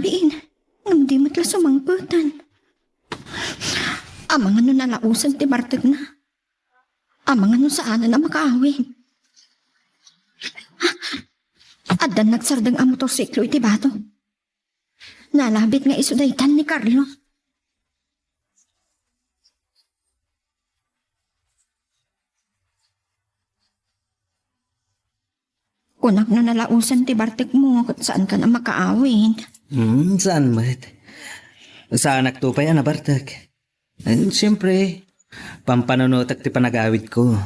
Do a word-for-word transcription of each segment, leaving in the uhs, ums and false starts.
biin, ngem di met la sumangpeten. Amangan no nalaosen ti bartekna. Amangan no saanen a makaawid. Addan nagsardeng a motorsiklo iti bato. Nalabit nga isu daytan ni Carlo. Kunak no nalaosen ti bartekmo, ket saankan a makaawid. Hmm, saan met. Saanakto pay a nabartek. Eh, siyempre, pampanunotek ti panagawidko.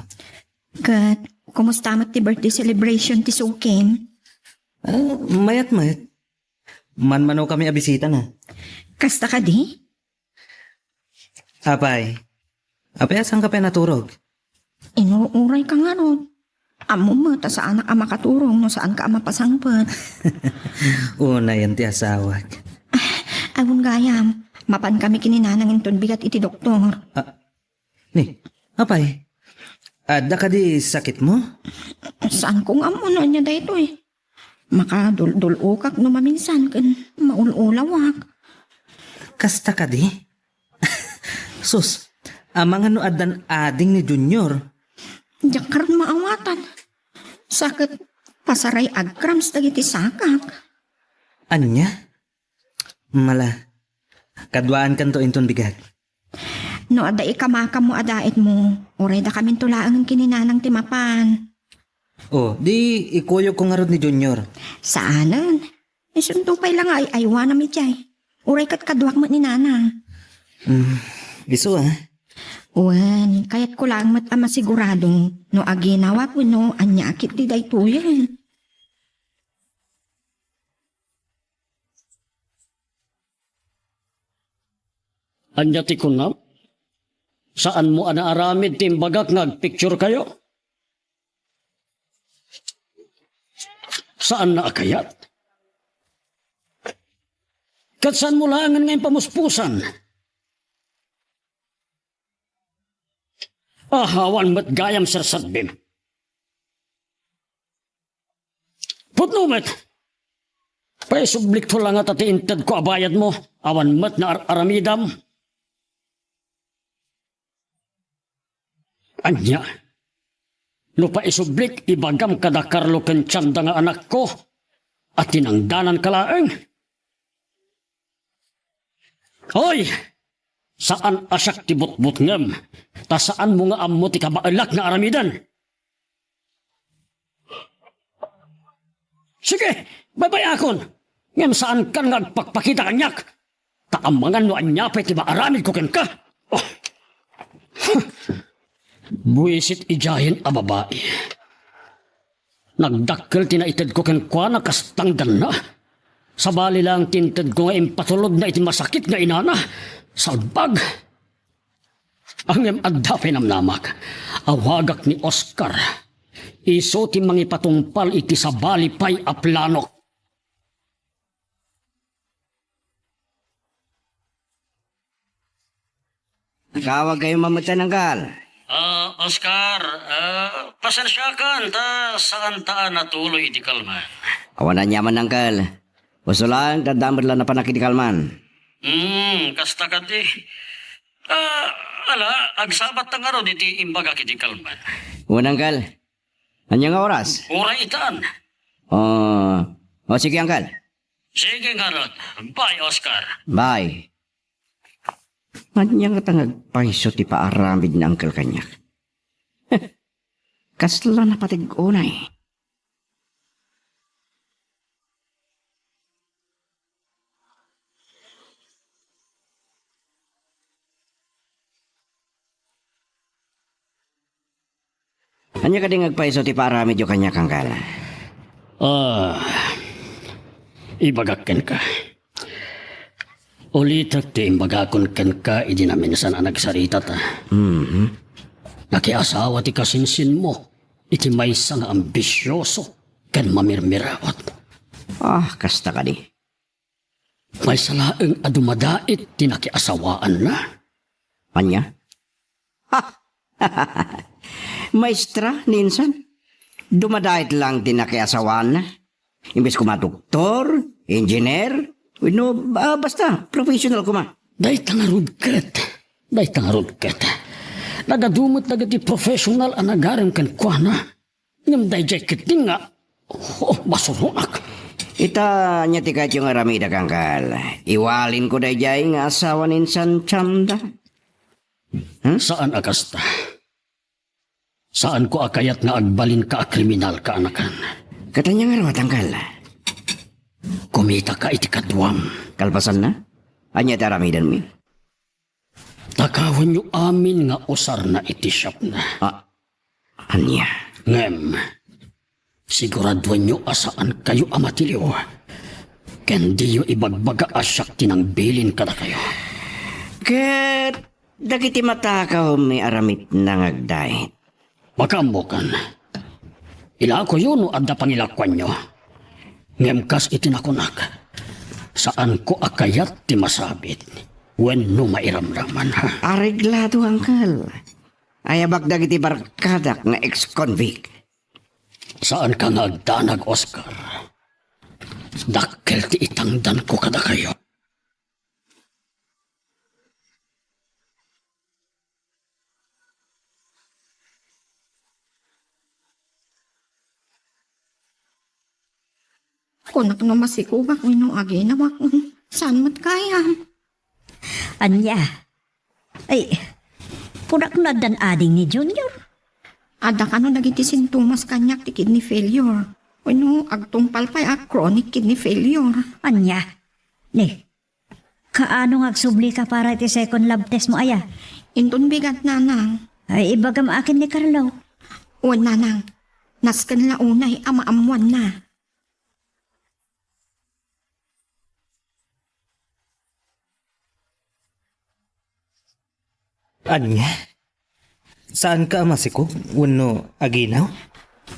Ket, kumusta met ti birthday celebration ti sukim? Ah, mayat met. Manmanokami a bisitana. Kasta kadi? Apay, apay, a saanka pay naturog? Inururay ka ngarud. Ammom met a saanak a makaturong no saanka a mapasangpet. Unayen ti asawak. Awan gayam, mapan kami ken ni Nanang inton bigat iti doktor. Ah, ni, apay, adda kadi sakitmo? Saanko nga ammo no ania daytoy. Makaduldul-okak no maminsan ken maul-ulawak. Kasta kadi? Sus, amangan no addan ading ni Junior. Diak karon maawatan. Sa ket pasaray a grams dagiti sakak. Ania? Mala, kaduaankanto inton bigat. No adda ikamakam mo a daetmo, uray dakaminto laengen ken ni Nanang ti mapan. O, di ikuyogko ngarud ni Junior. Saanen. Isunto pay la nga ay-aywanam idiay. Uray ket kaduak met ni Nanang. Hmm, isu, ah. Wen, kayatko laeng met a masigurado no aginawak wenno ania a ketdi daytoyen. Ania ti kunam? Saanmo a naaramid ti imbagak nga agpicture kayo? Saanna a kayat? Ket saanmo laengen nga impamuspusan? Ah, awan met gayam serserbim. Pudno met. Paisublikto la ngata ti intedko a bayadmo, awan met nga ar-aramidam. Ania? No paisublik, ibagam kada Carlo ken Chanda nga anakko, a tinangdananka laeng. Hoy! Saan a siak ti butbutngem, ta saanmo nga ammo ti kabaelak nga aramiden. Sige, baybay-akon, ngem saankan nga agpakpakita kaniak, ta amangan no ania pay ti maaramidko kenka. Oh. Buisit idiayen a babai. Nagdakkel ti naitedko kenkuana kas tangdanna. Sabali laeng ti intedko nga impatulodna iti masakit nga inana. Salbag! Ngem adda pay namnamak. Awagak ni Oscar. Isu ti mangipatungpal iti sabali pay a planok. Nakaawag kayo mamutan, Anggal? Ah, Oscar, ah, pasensiakan ta saan ta a natuloy iti kalman. Awan aniaman, Anggal. Usulan, dadamod lang napanak iti kalman. Hmm, kasta kadi. Ah, ala, agsabat ta ngarud iti imbagak iti kalman. Wen, Anggal. Ania nga oras? Uray itan. Oh, oh, sige, Anggal. Sige ngarud. Bye, Oscar. Bye. Ania ngata nga agpayso ti paaramid ni Uncle kaniak? Kasla napateg unay. Ania kadi nga agpayso ti paaramidyo kaniak, Anggal? Ah, ibagak kenka. Ulitek ti imbagakon kenka idi naminsan a nagsaritata. Mhm. Nakiasawa ti kasinsinmo iti maysa nga ambisioso ken mamirmiraot. Ah, kasta kadi. Maysa laeng a dumadaet ti nakiasawaanna. Ania? Ha! Maestra, ni insan, dumadaet lang ti nakiasawaanna. Imbes koma doktor, engineer, Wenno, ah, basta, professional koma. Dayta ngarud ket. Dayta ngarud ket. Nagadu met dagiti professional a nagarem kenkuana. Ngem daydiay ketdi nga, oh, masuronak. Ita, ania ti kayatyo nga aramidek, Angkel? Iwalinko daydiay nga asawa ni Insan Chanda. Hmm? Saan a kasta. Saanko a kayat nga agbalinka a kriminal, kaanakan. Ket ania ngarud, Angkel? Kumitaka iti kaduam. Kalpasanna? Ania ti aramidenmi? Takawenyo amin nga usarna iti shopna. Ah, ania? Ngem, siguraduenyo a saankayo a matiliw. Ken diyo ibagbaga a siak ti nangbilin kadakayo. Ket dagiti matakawmi a ramitna nga agdait. Makaammokan. Ilakoyo no adda pangilakoanyo. Ngem kas iti nakunak, saanko a kayat ti masabit wenno mairamraman. Areglado, Angkel. Ayabak dagiti barkadak nga ex-convict. Saanka nga agdanag, Oscar. Dakkel ti itangdanko kadakayo. Kunak no masikogak wenno aginawak, saan met kayam? Ania? Ay, kunak no addan ading ni Junior. Adda kano dagiti sintomas kaniak ti kidney failure. Wenno agtungpal pay a chronic kidney failure. Ania? Ni, kaano nga agsublika para iti second lab test mo, aya? Inton bigat, nanang. Ay, ibagam akin ni Carlo. Wen, nanang. Nasken la unay a maammoanna. Ania? Saanka a masikog wenno aginaw?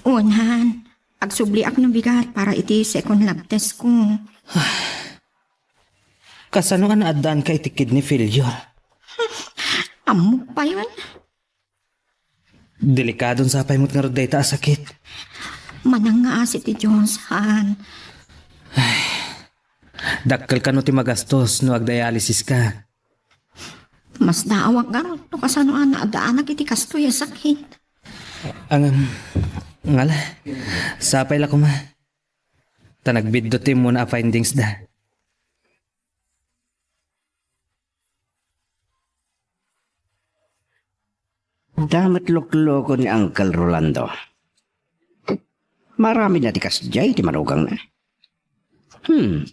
Unan, agsubliak no bigat para iti second lab test ko. Kasano a naaddaanka iti kidney failure? Ammok payon. Delikadon sapay met ngarud dayta a sakit. Manangngaasi ti Dios, han. Dakkel kano ti magastos no agdialysis ka. Masdaawak ngarud no kasano a naadaanak iti kastoy a sakit. Ngem, ngala, sapay la koma. Ta nagbiddut ti immuna a findings da. Adda met luklukon ni Uncle Rolando. Maaramidna ti kasdiay ti manugangna. Hmm,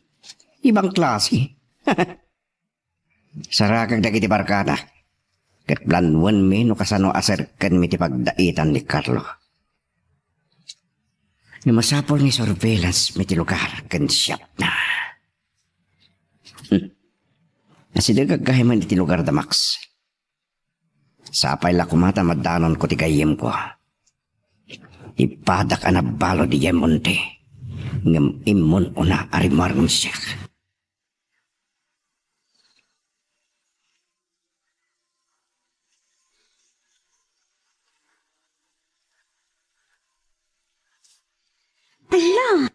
ibang klase. Sarakek dagiti barkada, ket planuenmi no kasano a serkenmi ti pagdaitan ni Carlo. Ni masapul nga i-surveillance mi ti lugar ken shopna. Hmm. Asideg gayam iti lugar da Max. Sapay la koma ta madanonko ti gayyemko. Ipadak a nabalud idiay monte, ngem immun una a rimmuar ngem siak. Ala,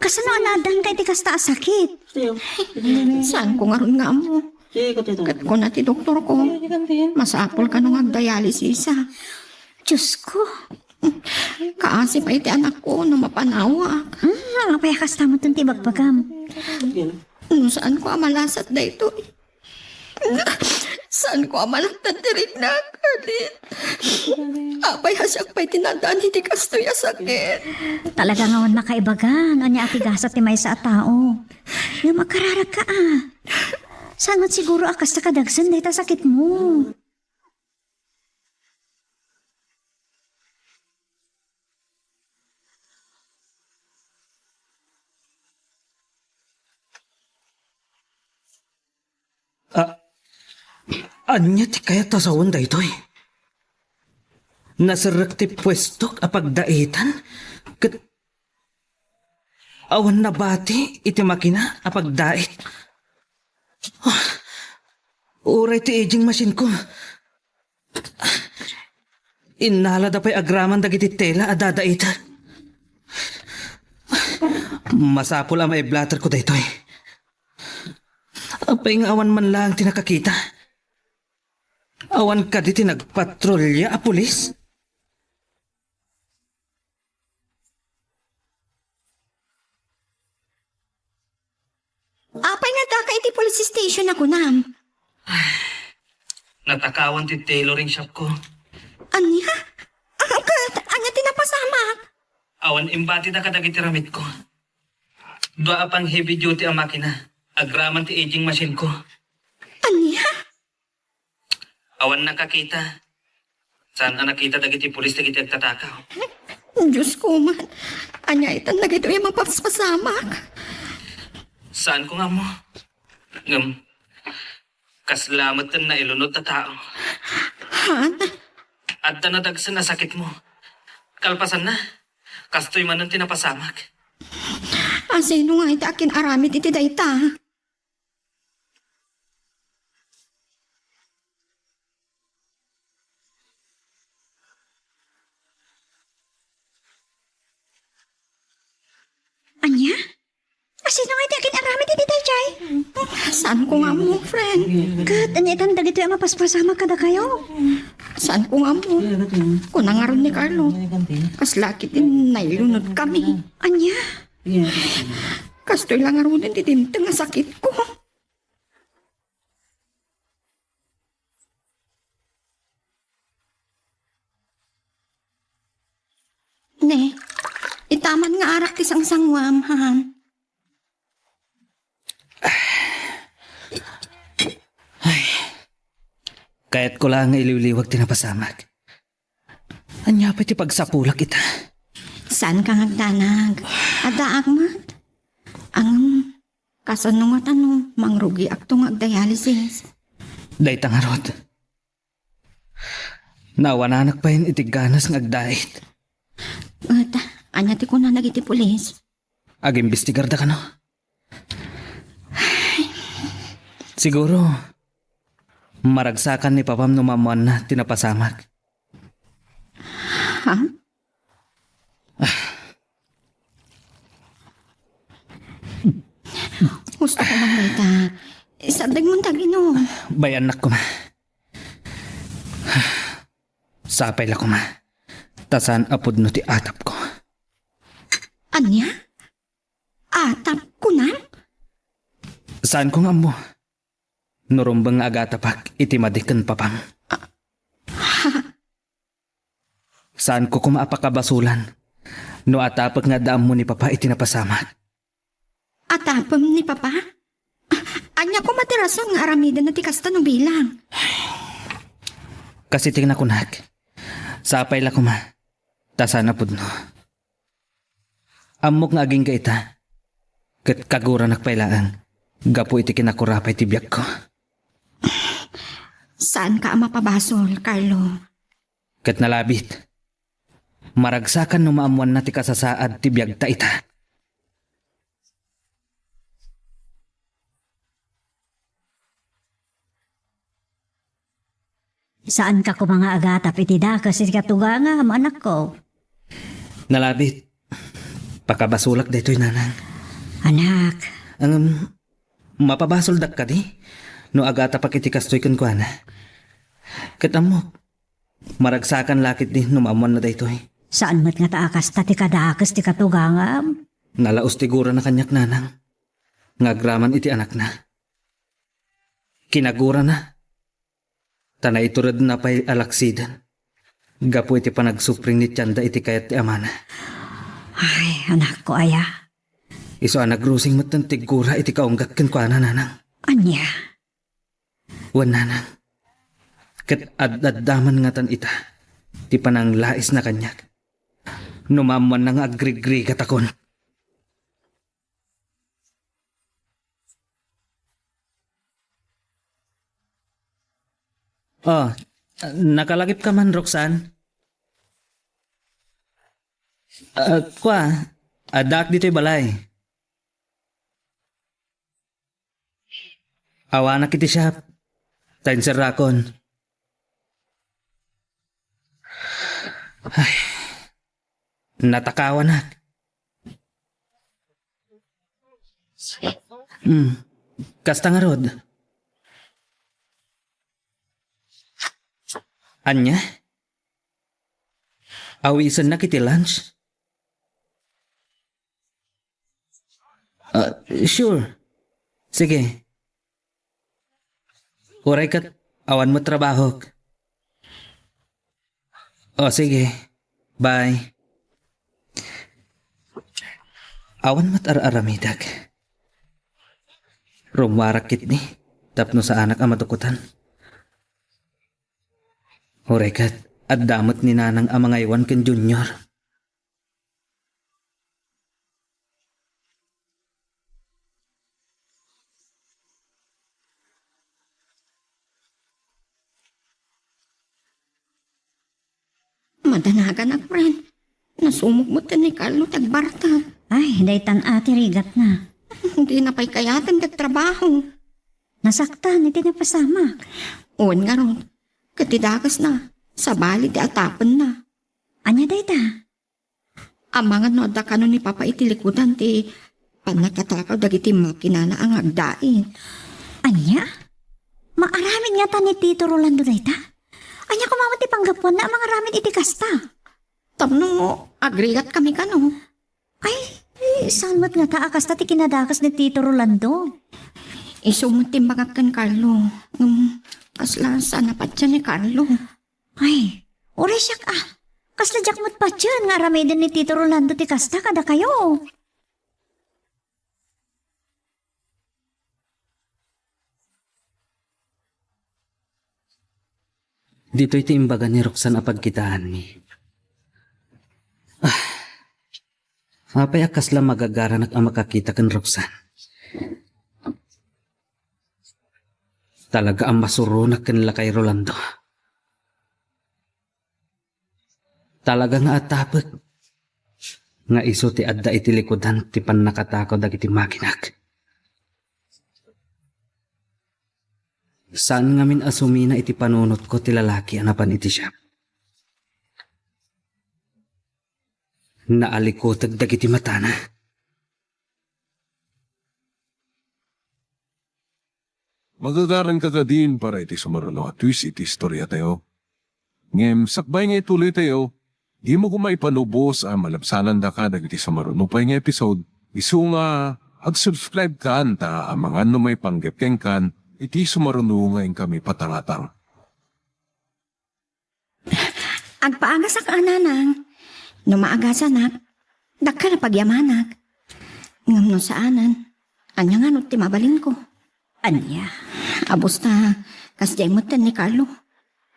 kasano a naaddaanka iti kasta a sakit? Saanko ngarud nga ammo. Ket kuna ti doktorko, masapul kano nga agdialysis. Diosko. Kaasi pay ti anakko no mapanawak. Hmm, apay a kasta met ti ibagbagam? No saanko a malasat daytoy. Saanko a malagtad ti riknak, Arlene. Apay a siak pay ti naaddan iti kastoy a sakit. Talaga nga awan makaibaga no ania a ti gasat ti maysa a tao. Ngem agkararagka a. Saan met siguro a kasta kadagsen dayta sakitmo? A-, ania ti kayat a sawen daytoy? Naserrek ti puestok a pagdaitan, ket awan nabati iti makina a pagdait. Ah, uray ti aging machine ko. Innalada pay agraman dagiti tela a dadaitan. Masapul a maiblaterko daytoy. Apay nga awan man laeng ti nakakita? Awan kadi ti nagpatrolya a pulis? Apay nga addaka iti police station a kunam? Natakawan ti tailoring shop ko. Ania? Ah, ket ania ti napasamak? Awan imbatida kadagiti ramitko. Dua a pang-heavy duty a makina, agraman ti aging machine ko. Ania? Awan nakakita. Saan a nakita dagiti pulis dagiti agtatakaw? Diosko man, ania itan dagitoy a mapaspasamak? Saanko nga ammo. Ngem, kasla met ti nailunod a tao. Han? Adda nadagsen a sakitmo. Kalpasanna, kastoy manen ti napasamak. Asino nga iti akin-aramid iti dayta? Ania? Asino nga iti akin-aramid iti daydiay? Saanko nga ammo, friend. Ket ania itan dagitoy a mapaspasamak kadakayo? Saanko nga ammo. Kuna ngarud ni Carlo, kasla ket nailunod kami. Ania? Kastoy la ngaruden ti dimteng a sakitko. Ne, itaman nga arak ti sangsanguam, han. Ay, kayatko la nga iliwliwag ti napasamak. Ania pay ti pagsapulak ita? Saanka nga agdanag. Addaak met. Ngem, kasano ngata no mangrugiakto nga agdialysis? Dayta ngarud. Naawananak pay iti ganas nga agdait. Ket, ania ti kuna dagiti pulis? Agimbestigarda kano? Siguro, maragsakan ni Papam no maammoanna ti napasamak. Ha? Gusto ko man dayta. Isardegmon ta aginom. Bay-annak koma. Sapay la koma. Ta saan a pudno ti atapko. Ania? Atap, kunam? Saanko nga ammo. No rumbeng nga agatapak iti madi ken Papam. Saanko koma a pakabasolan no atapek nga adda ammo ni Papa iti napasamak. Atapem ni Papa? Ania koma ti rason nga aramidenna ti kasta no bilang? Kas iti nakunak, sapay la koma, ta saan a pudno. Ammok nga agingga ita, ket kaguranak pay laeng gapu iti kinakurapay ti biagko. Saanka a mapabasol, Carlo. Ket nalabit, maragsakan no maammoanna ti kasasaad ti biagta ita. Saanka koma nga agatap iti dakes iti katugangam, anakko. Nalabit, pakabasolak daytoy, nanang. Anak. Ngem, mapabasoldak kadi no agatapak iti kastoy kenkuana? Ket ammok, maragsakan la ketdi no maammoanna daytoy. Saan met ngata a kasta ti kadakes ti katugangam? Nalaus ti gurana kaniak, nanang, nga agraman iti anakna. Kinagurana, ta naituredna pay a laksiden gapu iti panagsupring ni tianda iti kayat ti amana. Ay, anakko aya. Isu a nagrusing metten ti gura iti kaunggak kenkuana, nanang. Ania? Wen, nanang. Ket ad-adda man ngatan ita ti pananglaisna kaniak no maammoanna nga agrigrigatakon. Oh, nakalagipka man, Roxanne? Ah, kua, addaak ditoy balay. Awanak iti siap, ta inserrakon. Ay, natakawanak. Hmm. Kasta ngarud. Ania? Awisennak iti lunch? Ah, sure. Sige. Uray ket awan met trabahok. O, sige. Bye. Awan met ar-aramidek. Rummuarak ketdi tapno saanak a madukotan. Uray ket, adda met ni Nanang a mangaywan ken Junior. Madanaganak, friend. Nasumog met ni Carlo ti agbartek. Ay, daytan a ti rigatna. Dina pay kayaten ti agtrabaho. Nasaktan iti napasamak. Wen ngarud, ket ti dakesna, sabali ti atapenna. Ania dayta? Amangan no adda kano ni Papa iti likudan ti pannakatakaw dagiti makinana a nga agdait. Ania? Maaramid ngata ni Tito Rolando dayta? Ania koma met ti panggapuanna a mangaramid iti kasta? Tapno agrigatkami kano. Ay, saan met ngata a kasta ti kinadakes ni Tito Rolando? Isu met ti imbagak ken Carlo. Ngem, kasla saan a patien ni Carlo. Ay, uray siak a. Kasla diak met patien nga aramiden ni Tito Rolando ti kasta kadakayo. Ditoy ti imbaga ni Roxanne a pagkitaanmi. Ah, apay a kasla magagaranak a makakita ken Roxanne? Talaga a masuronak ken lakay Rolando. Talaga nga atapek nga isu ti adda iti likudan ti pannakatakaw dagiti makinak. Saan ngamin a sumina iti panunotko ti lalaki a napan iti siak. Naalikutek dagiti matana. Magagaranka kadin para iti sumaruno a twist iti istoriatayo. Ngem sakbay nga ituloytayo, dimo koma ipanubos a malabsanandaka dagiti sumaruno pay nga episode, isu nga ag-subscribe kan ta amangan no maipanggep kenkan iti sumaruno nga inkami patangatang. Agpaagasak a, Nanang. No maagasanak, dakkel a pagyamanak. Ngem no saanen, ania ngarud ti mabalinko? Ania? Abus ta, kasdiay metten ni Carlo.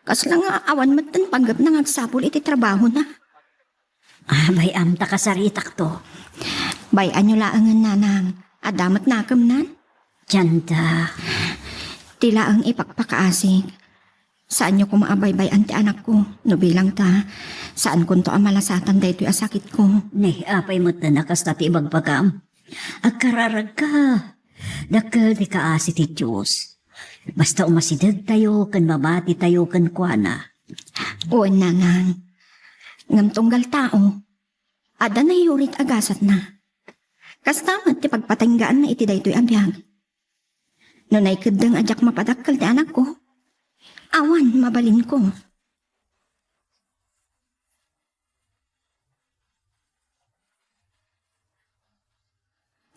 Kasla nga awan metten panggepna nga agsapul iti trabahona. Ah, bay-am ta kasaritakto. Bay-anyo laengen, Nanang. Adda met nakemnan? Dianta. Ti laeng ipakpakaasik. Saanyo koma a baybay-an ti anakko, no bilang ta, saankonto a malasatan daytoy a sakitko. Ni, apay metten a kasta ti ibagbagam? Agkararagka. Dakkel ti kaasi ti Dios. Basta umasidegtayo ken mabatitayo kenkuana. Wen, Nanang. Ngem tunggal tao, adda nayurit a gasatna. Kasta met ti pagpatenggaanna iti daytoy a biag. No naikeddeng a diak mapadakkel ti anakko, awan mabalinko.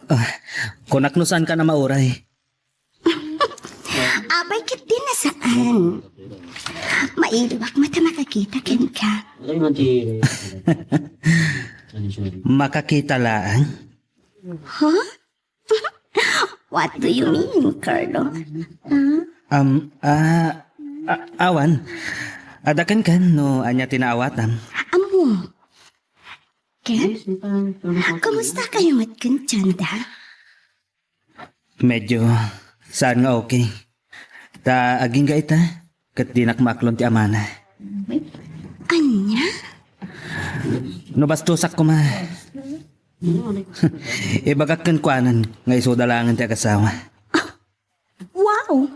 Ah, kunak no saankan a mauray. Apay ket di na saan. Mailiwak met a makakita kenka. Makakita laeng? Huh? What do you mean, Carlo? Huh? Um, ah, a-, awan. Adda kenka no ania ti naawatam. Ammo. Ken? Kumusta kayo met ken Chanda? Medyo saan nga okay. Ta agingga ita, ket dinak maaklon ti amana. Ania? No bastosak koma, ibagak kenkuanan nga isuda laengen ti agasawa. Wow!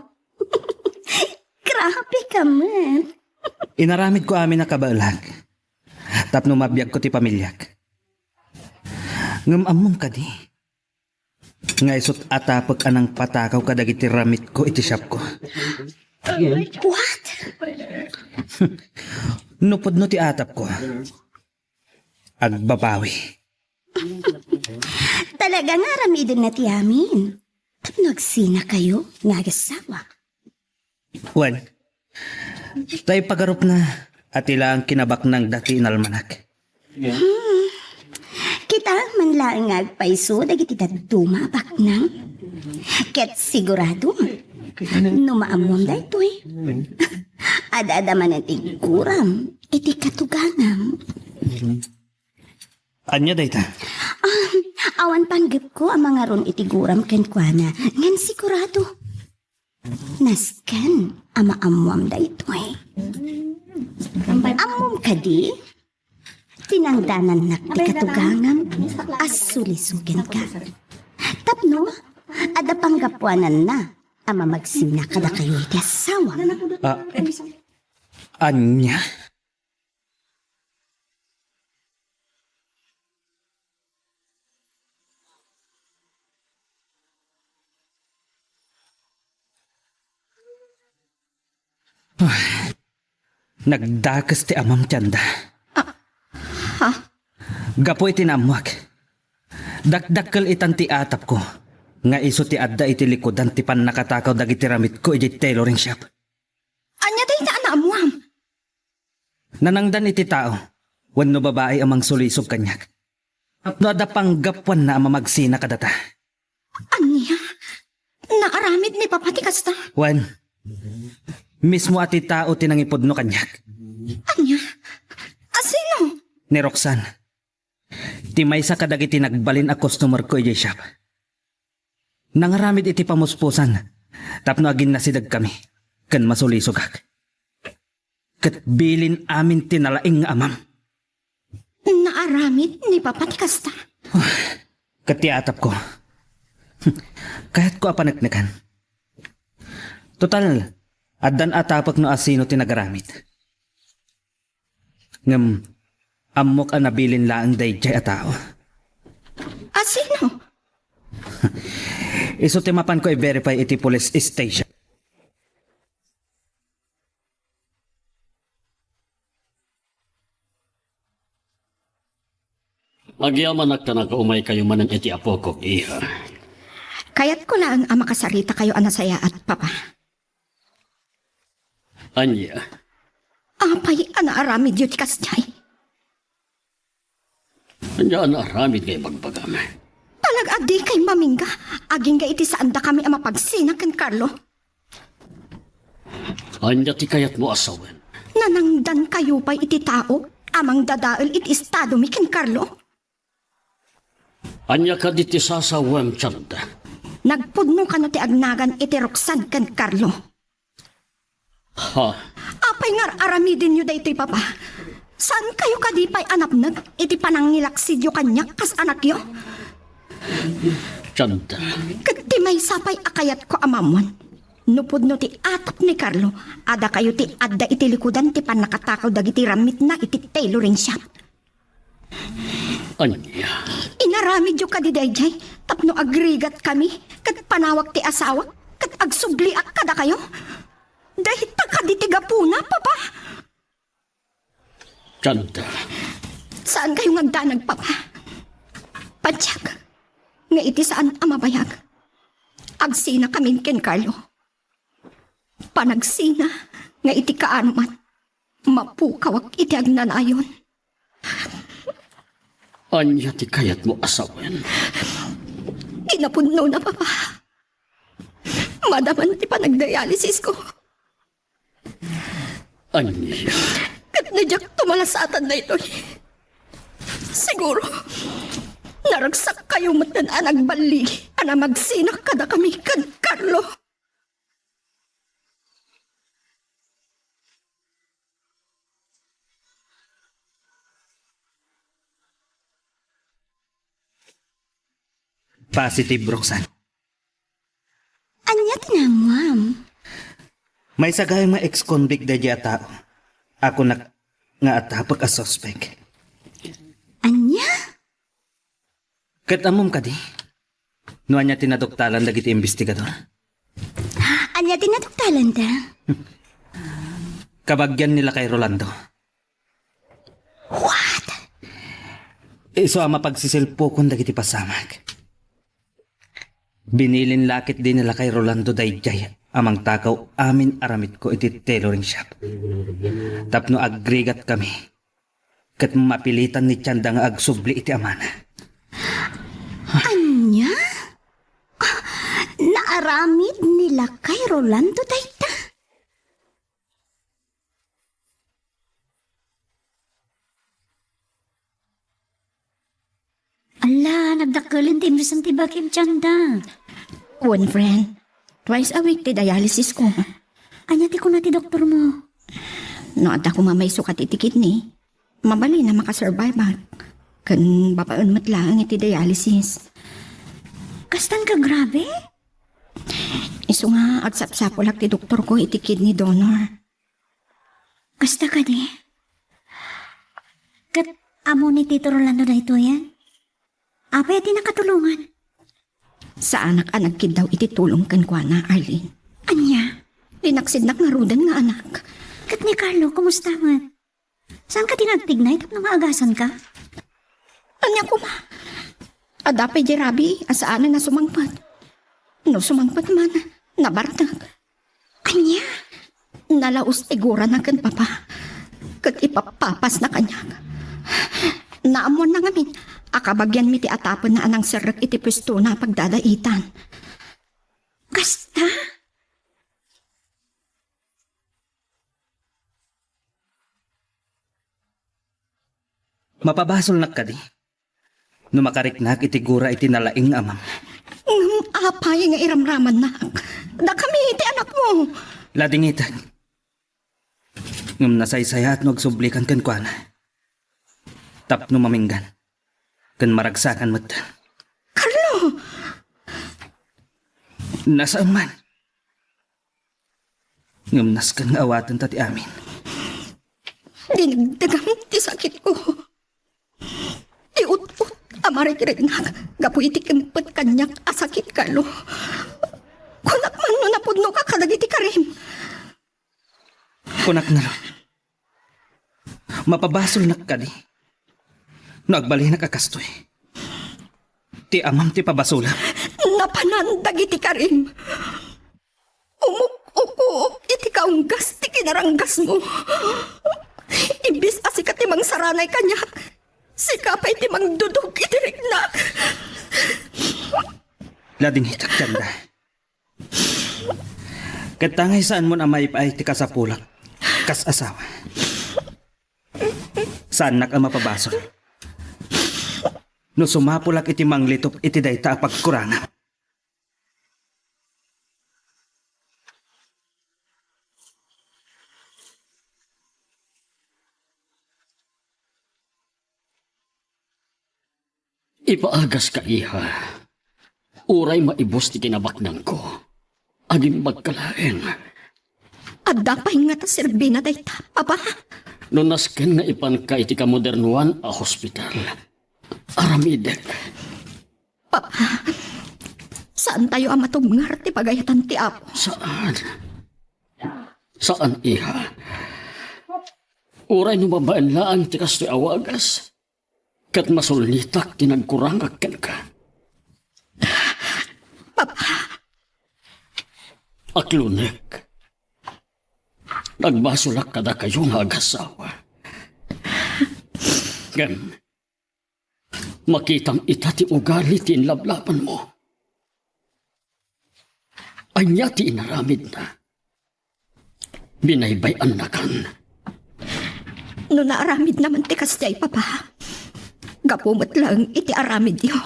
Grabe ka met! Inaramidko amin a kabaelak tapno mabiagko ti pamiliak. Ngem ammom kadi, nga isut' atapek a nangpatakaw kadagiti ramitko iti shopko. What? No pudno ti atapko, agbabawi. Talaga nga aramidenna ti amin. Tapno agsinakayo nga agassawa. Wen, tay pagarupna, ati laeng kinabaknangda ti inalmanak. Kita man laeng nga agpayso dagiti dadduma a baknang. Ket sigurado, no maammuam daytoy, ad-adda manen ti guram iti katugangam. Ania dayta? Ah, awan panggepko a mangaron iti guram kenkuana, ngem sigurado. Nasken a maammuam daytoy. Ammom kadi? Tinangdanannak ti katugangam a sulisog kenka. Tapno, adda panggapuananna a mamagsina kadakayo iti assawa. Ah, ania? Nagdakes ti amam ti anda. Ah, ha? Gapu iti naammuak, dakdakkel itan ti atapko nga isu ti adda iti likudan ti pannakatakaw dagiti ramitko idiay tailoring shop. Ania dayta a naammuam? Nanangdan iti tao wenno babai a mangsulisog kaniak. Tapno adda panggapuanna a mamagsina kadata. Ania? Naaramid ni Papa ti kasta? Wen, mismo a ti tao ti nangipudno kaniak. Ania? A sino? Ni Roxanne. Ti maysa kadagiti nagbalin a customerko idiay shop. Nangaramid iti pamuspusan tapno aginnasidegkami ken masulisogak. Ket bilin amin ti nalaing nga amam. Naaramid ni Papa ti kasta? Ket ti atapko, kayatko a paneknekan. Total, addan atapek no asino ti nagaramid. Ngem ammok a nabilin laeng daydiay a tao. A sino? Isu ti mapanko i-verify iti police station. Agyamanak ta nakaumaykayo manen iti apokok, iha. Kayatko laeng a makasaritakayo a nasayaat, Papa. Ania? Apay a naaramidyo ti kasdiay? Ania a naaramid nga ibagbagam? Palag-a dikay mamingga agingga iti saandakami a mapagsina ken Carlo. Ania ti kayatmo a sawen? Nanangdankayo pay iti tao a mangdadael iti estadomi ken Carlo? Ania kadi ti sasawem, Chanda? Nagpudno kano ti agnagan iti Roxanne ken Carlo. Ha? Apay nga ar-aramidenyo daytoy, Papa? Saankayo kadi pay a napneg iti panangilaksidyo kaniak kas anakyo? Chanda. Ket ti maysa pay a kayatko a maammuan, no pudno ti atap ni Carlo a dakayo ti adda iti likudan ti pannakatakaw dagiti rammitna iti tailoring shop. Ania? Inaramidyo kadi daydiay tapno agrigatkami ket panawak ti asawak ket agsubliak kadakayo? Dayta kadi ti gapuna, Papa? Chanda. Saankayo nga agdanag, Papa? Patiek nga iti saan a mabayag, agsinakamin ken Carlo. Panagsina nga iti kaanuman, mapukawak iti agnanayon. Ania ti kayatmo a sawen? Kinapudnona, Papa, madaman ti panagdialysisko. Ania? Ket no diak tumalasatan daytoy, siguro, naragsakkayo metten a nagballigi a namagsina kadakami ken Carlo. Positive, Roxanne. Ania ti naammuam? Maysa gayam nga ex-convict daydiay a tao a kunak nga atapek a suspek. Ania? Ket ammom kadi? No ania ti naduktalan dagiti imbestigador? Ania ti naduktalanda? Kabagian ni Lakay Rolando. What? Isu a mapagsisilpokon dagiti pasamak. Binilin la ketdi ni Lakay Rolando daydiay a mangtakaw amin a ramitko iti tailoring shop. Tapno agrigat kami, ket mapilitan ni Tianda nga agsubli iti amana. Ania? Ah, naaramid ni Lakay Rolando dayta? Ala, nagdakkelen ti imrisen ti bagim, Tianda. Wen, friend. Twice a week ti dialysis ko. Ania ti kuna ti doktor mo? No adda koma maisukat iti kidney, mabalin a makasurvive ak. Ken babaen met laeng iti dialysis. Kastan ka grabe? Isu nga agsapsapulak ti doktor ko iti kidney donor. Kasta kadi? Ket ammo ni Tito Rolando daytoyen? Apay a ti nakatulongan? Saanak a nagkiddaw iti tulong kenkuana, Arlene. Ania? Linaksidnak ngaruden nga anak. Ket ni Carlo, kumusta met? Saan ka ti nagtignay tapno maagasan ka? Ania koma? Adda pay di rabii a saanen a sumangpet. No sumangpet man, nabartek. Ania? Nalaus ti gurana ken papa, ket ipappapasna kaniak. Naammoanna ngamin a kabagianmi ti atapenna a nangserrek iti puestona a pagdadaitan. Kasta? Mapabasolnak kadi no makariknak iti gura iti nalaing nga amam? Ngem apay nga iramramannak? Dakami ti anakmo. Ladingitek. Ngem nasaysayaat no agsublikan kenkuana tapno maminggan ken maragsakan met. Carlo! Nasaan man. Ngem nasken nga awatenta ti amin. Dinagdagam ti sakitko. Ti ut-ot a marigrignak gapu iti kimpet kaniak a sakit, Carlo. Kunak man no napudnoka kadagiti karim. Kunak ngarud, mapabasolnak kadi no agbalinak a kastoy? Ti amam ti pabasolak. Napanan dagiti karim. Umuk-ukuok iti kaunggas ti kinaranggasmo. Imbes a sika ti mangsaranay kaniak, sika pay ti mangdudog iti riknak. Ladingitek, Tianda. Ket tangay saanmon a maipaay ti kasapulak kas asawa. Saannak a mapabasol no sumapulak iti manglitop iti dayta a pagkurangam. Ipaagaska, iha. Uray maibus ti kinabaknangko, agimbagka laeng. Adda pay ngata serbina dayta, Papa? No nasken nga ipanka iti kamodernoan a hospital, aramidek. Papa, saantayo a matubngar ti pagayatan ti Apo. Saan. Saan, iha. Uray no babaen laeng ti kastoy a wagas, ket masulnitak ti nagkurangak kenka. Papa. Aklonek, nagbasolak kadakayo nga agasawa. Ngem, makitam ita ti ugali ti inlablabanmo. Ania ti inaramidna? Binaybay-annakan. No naaramidna man ti kasdiay, Papa, gapu met laeng iti aramidyo.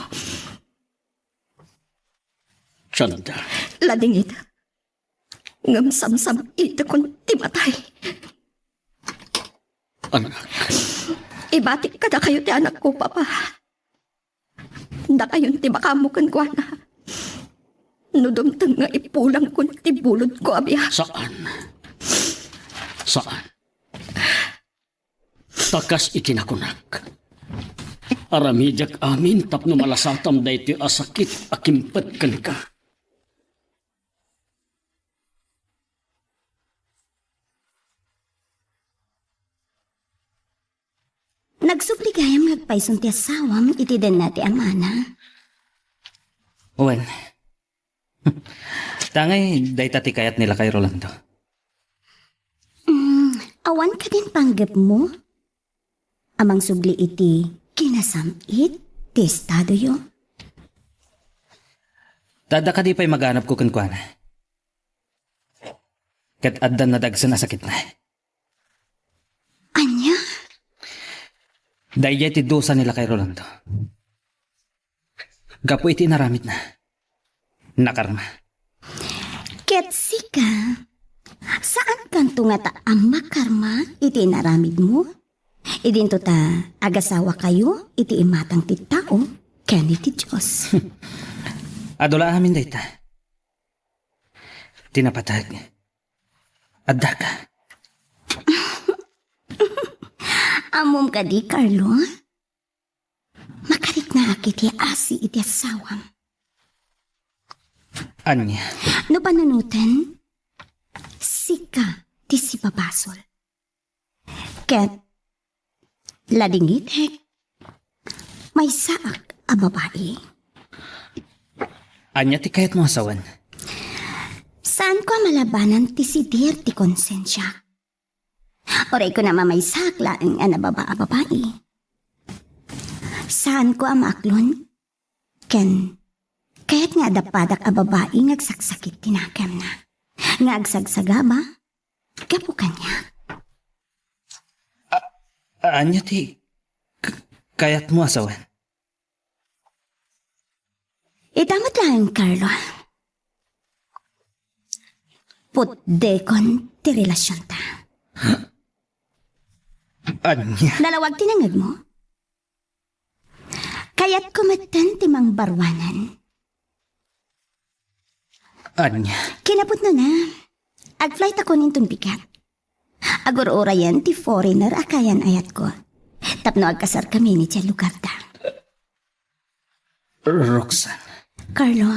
Tianda. Ladingit. Ngem samsam-itekon ti matay. Anak. Ibatik kadakayo ti anakko, Papa. Dakayon ti makaammo kenkuana. No dumteng nga ipulangkon ti bulodko a biag. Saan. Saan. Ta kas iti nakunak, Aramidiak amin tapno malasatam daytoy a sakit a kimpet kenka. Nagsubli gayam nga agpayson ti asawam iti denna ti amana. Wen. Tangay dayta ti kayat ni lakay Rolando. Mm, awan kadin panggepmo? A mangsubli iti kinasam-it ti estadoyo? Ta adda kadi pay maganabko kenkuana. Ket addan nadagsen a sakitna. Ania? Daydiay ti dusa ni lakay Rolando. Gapu iti inaramidna, nakarma. Ket sika, saankanto ngata a makarma iti inaramidmo? Idinto ta agasawakayo iti imatang ti tao ken iti Dios. Adu la amin dayta. Ti napateg, addaka. Ammom kadi, Carlo? Makariknaak iti asi iti asawam. Ania? No panunoten, sika ti sipabasol. Ket ladingitek, maysaak a babai. Ania ti kayatmo a sawen? Saanko a malabanan ti sidir ti konsensiak. Uray kuna mamaysaak laeng a nababa a babai. Saanko a maaklon? Ken kayat nga adda padak a babai nga agsaksakit ti nakemna, nga agsagsagaba gapu kaniak. A-, ania ti k-, kayatmo a sawen? Ita met laeng, Carlo. Putdekon ti relasionta. Ania? Nalawag ti nangngegmo? Kayatko metten ti mangbaruanen. Ania? Kinapudnona, agflight ako ninton bigat. Agur-urayen ti foreigner a kayan-ayatko tapno agkasarkami idiay lugarda. Roxanne. Carlo,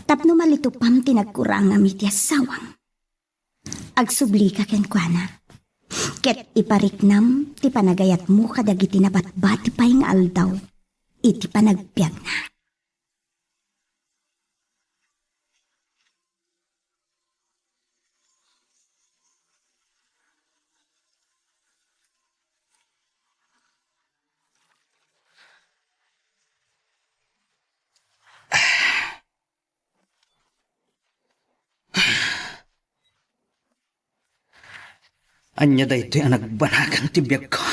tapno malitupam ti nagkurangam iti asawam, agsublika kenkuana, ket ipariknam ti panagayatmo kadagiti nabatbati pay nga aldaw iti panagbiagna. Ania daytoy a nagbanagan ti biagko?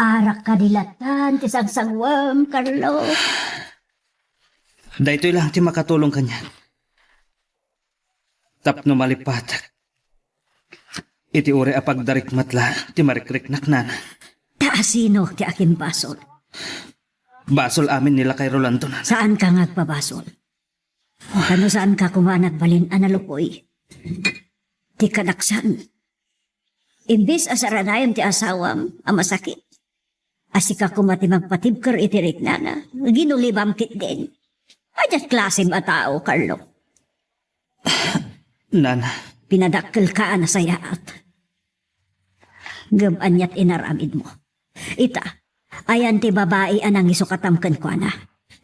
Arak kadi lattan ti sagsagwem, Carlo. Daytoy lang ti makatulong kaniak. Tapno malipatek iti uray a pagdarik met la ti marikriknak, nana. Ta asino ti akimbasol? Basol amin ni lakay Rolando, nana. Saanka nga agpabasol. Kano saanka koma nagbalin a nalukoy ti kadaksan? Imbes a saranayam ti asawam a masakit, a sika koma ti mangpatibker iti riknana, ginulibam ketdin. Ania klasem a tao, Carlo? Nana. Pinadakkelka a nasayaat. Ngem aniat inaramidmo? Ita, ayan ti babai a nangisukatam kenkuana.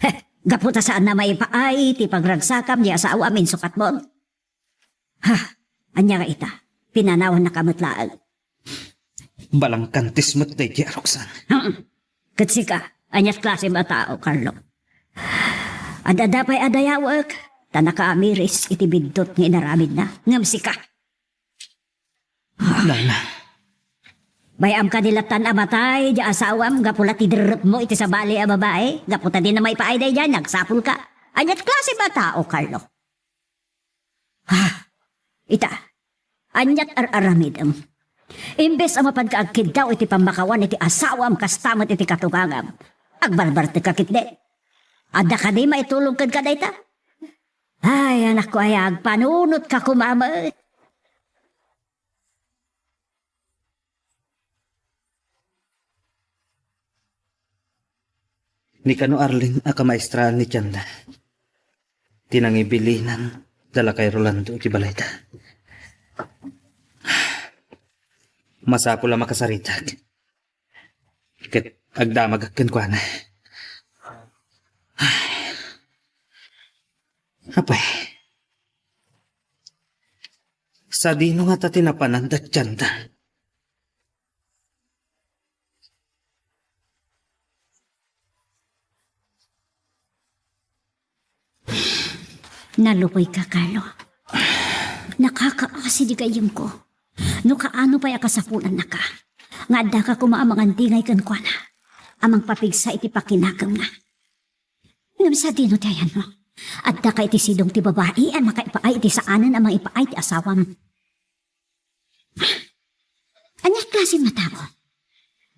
He, gapu ta saanna maipaay ti pagragsakam ni asawam insukatmo. Ha, ania nga ita? Pinanawannaka met laeng. Balangkantis met daydi a Roxanne. Hmm. Ket sika, aniat klasem a tao, Carlo? Ad-adda pay a dayawek, ta nakaamiris iti biddut nga inaramidna. Ngem sika, Nana. Bay-am kadi lattan a matay di asawam gapu la ti derrepmo iti sabali a babai? Gapu ta dina maipaay daydiay, nagsapulka. Aniat klasem a tao, Carlo? Ah, ita, aniat ar-aramidem? Imbes a mapanka agkiddaw iti pammakawan iti asawam kasta met iti katungangam, agbarbartekka ketdi. Adda kadi maitulong kenka dayta? Ay, anakko aya, agpanunotka koma met. Ni kano Arlene a kamaestraan ni Chanda ti nangibilinan da lakay Rolando iti balayda. Masapul a makasaritak ket agdamagak kenkuana. Apay, sadino ngata ti napanan da Chanda? Naluboyka, Carlo. Nakakaasi di gayyemko. No kaano pay a kasapulannaka nga addaka koma a mangandingay kenkuana a mangpapigsa iti pakinakemna. Ngem sadino ti ayanmo? Addaka iti sidong ti babai a makaipaay iti saanen a mangipaay ti asawam. Ania klase nga tao?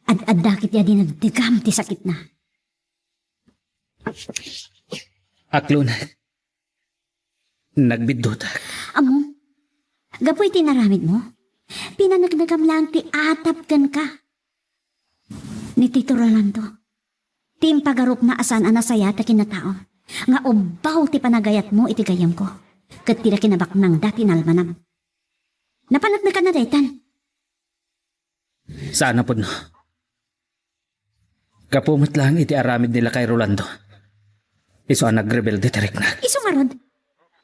Ad-adda ket adi nagdegam ti sakitna. Aklon, nagbiddutak. Ammo, gapu iti inaramidmo, pinaneknekam laeng ti atap kenka. Ni Tito Rolando, ti impagarupna a saan a nasayaat a kinatao, nga ubbaw ti panagayatmo iti gayyemko, ket ti kinabaknangda ti nalmanam. Napaneknekan a daytan. Saan a pudno. Gapu met laeng iti aramid ni lakay Rolando, isu a nagrebelde ti riknak. Isu ngarud,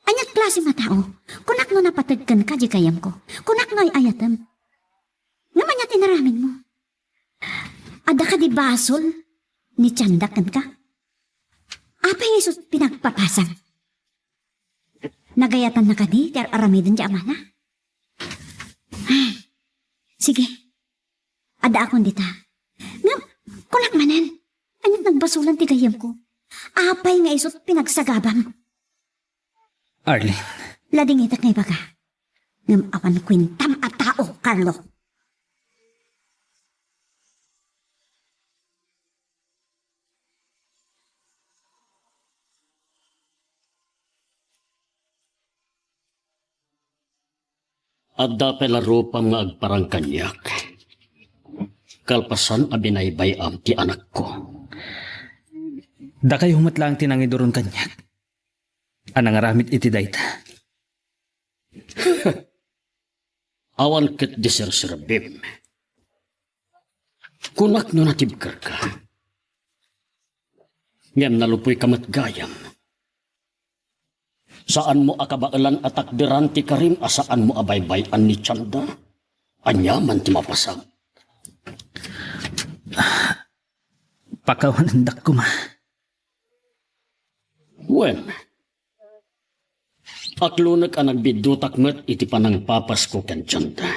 ania klase nga tao? Kunak no napateg kenka di gayyemko. Kunak no ay-ayatem. Ngem ania ti inaramidmo? Adda kadi basol ni Chanda kenka? Apay nga isu ti pinagpapasag? Nagayatannaka kadi ti ar-aramiden ti amana? Ay, sige. Addaakon dita. Ngem, kunak manen, ania't nagbasolan ti gayyemko? Apay nga isu't pinagsagabam? Arlene. Ladingitek nga ibaga. Ngem awan kuentam a tao, Carlo. Adda pay la rupam nga agparang kaniak, kalpasan a binaybay-am ti anakko. Dakayo met laeng ti nangiduron kaniak a nangaramid iti dayta. Awan ket di serserbim. Kunak no natibkerka. Ngem nalupoyka met gayam. Saanmo a kabaelan a takderan ti karim a saanmo a baybay-an ni Chanda? Aniaman ti mapasag? Pakawanendak koma. Wen, aklonek a nagbiddutak met iti panangpapasko ken Chanda.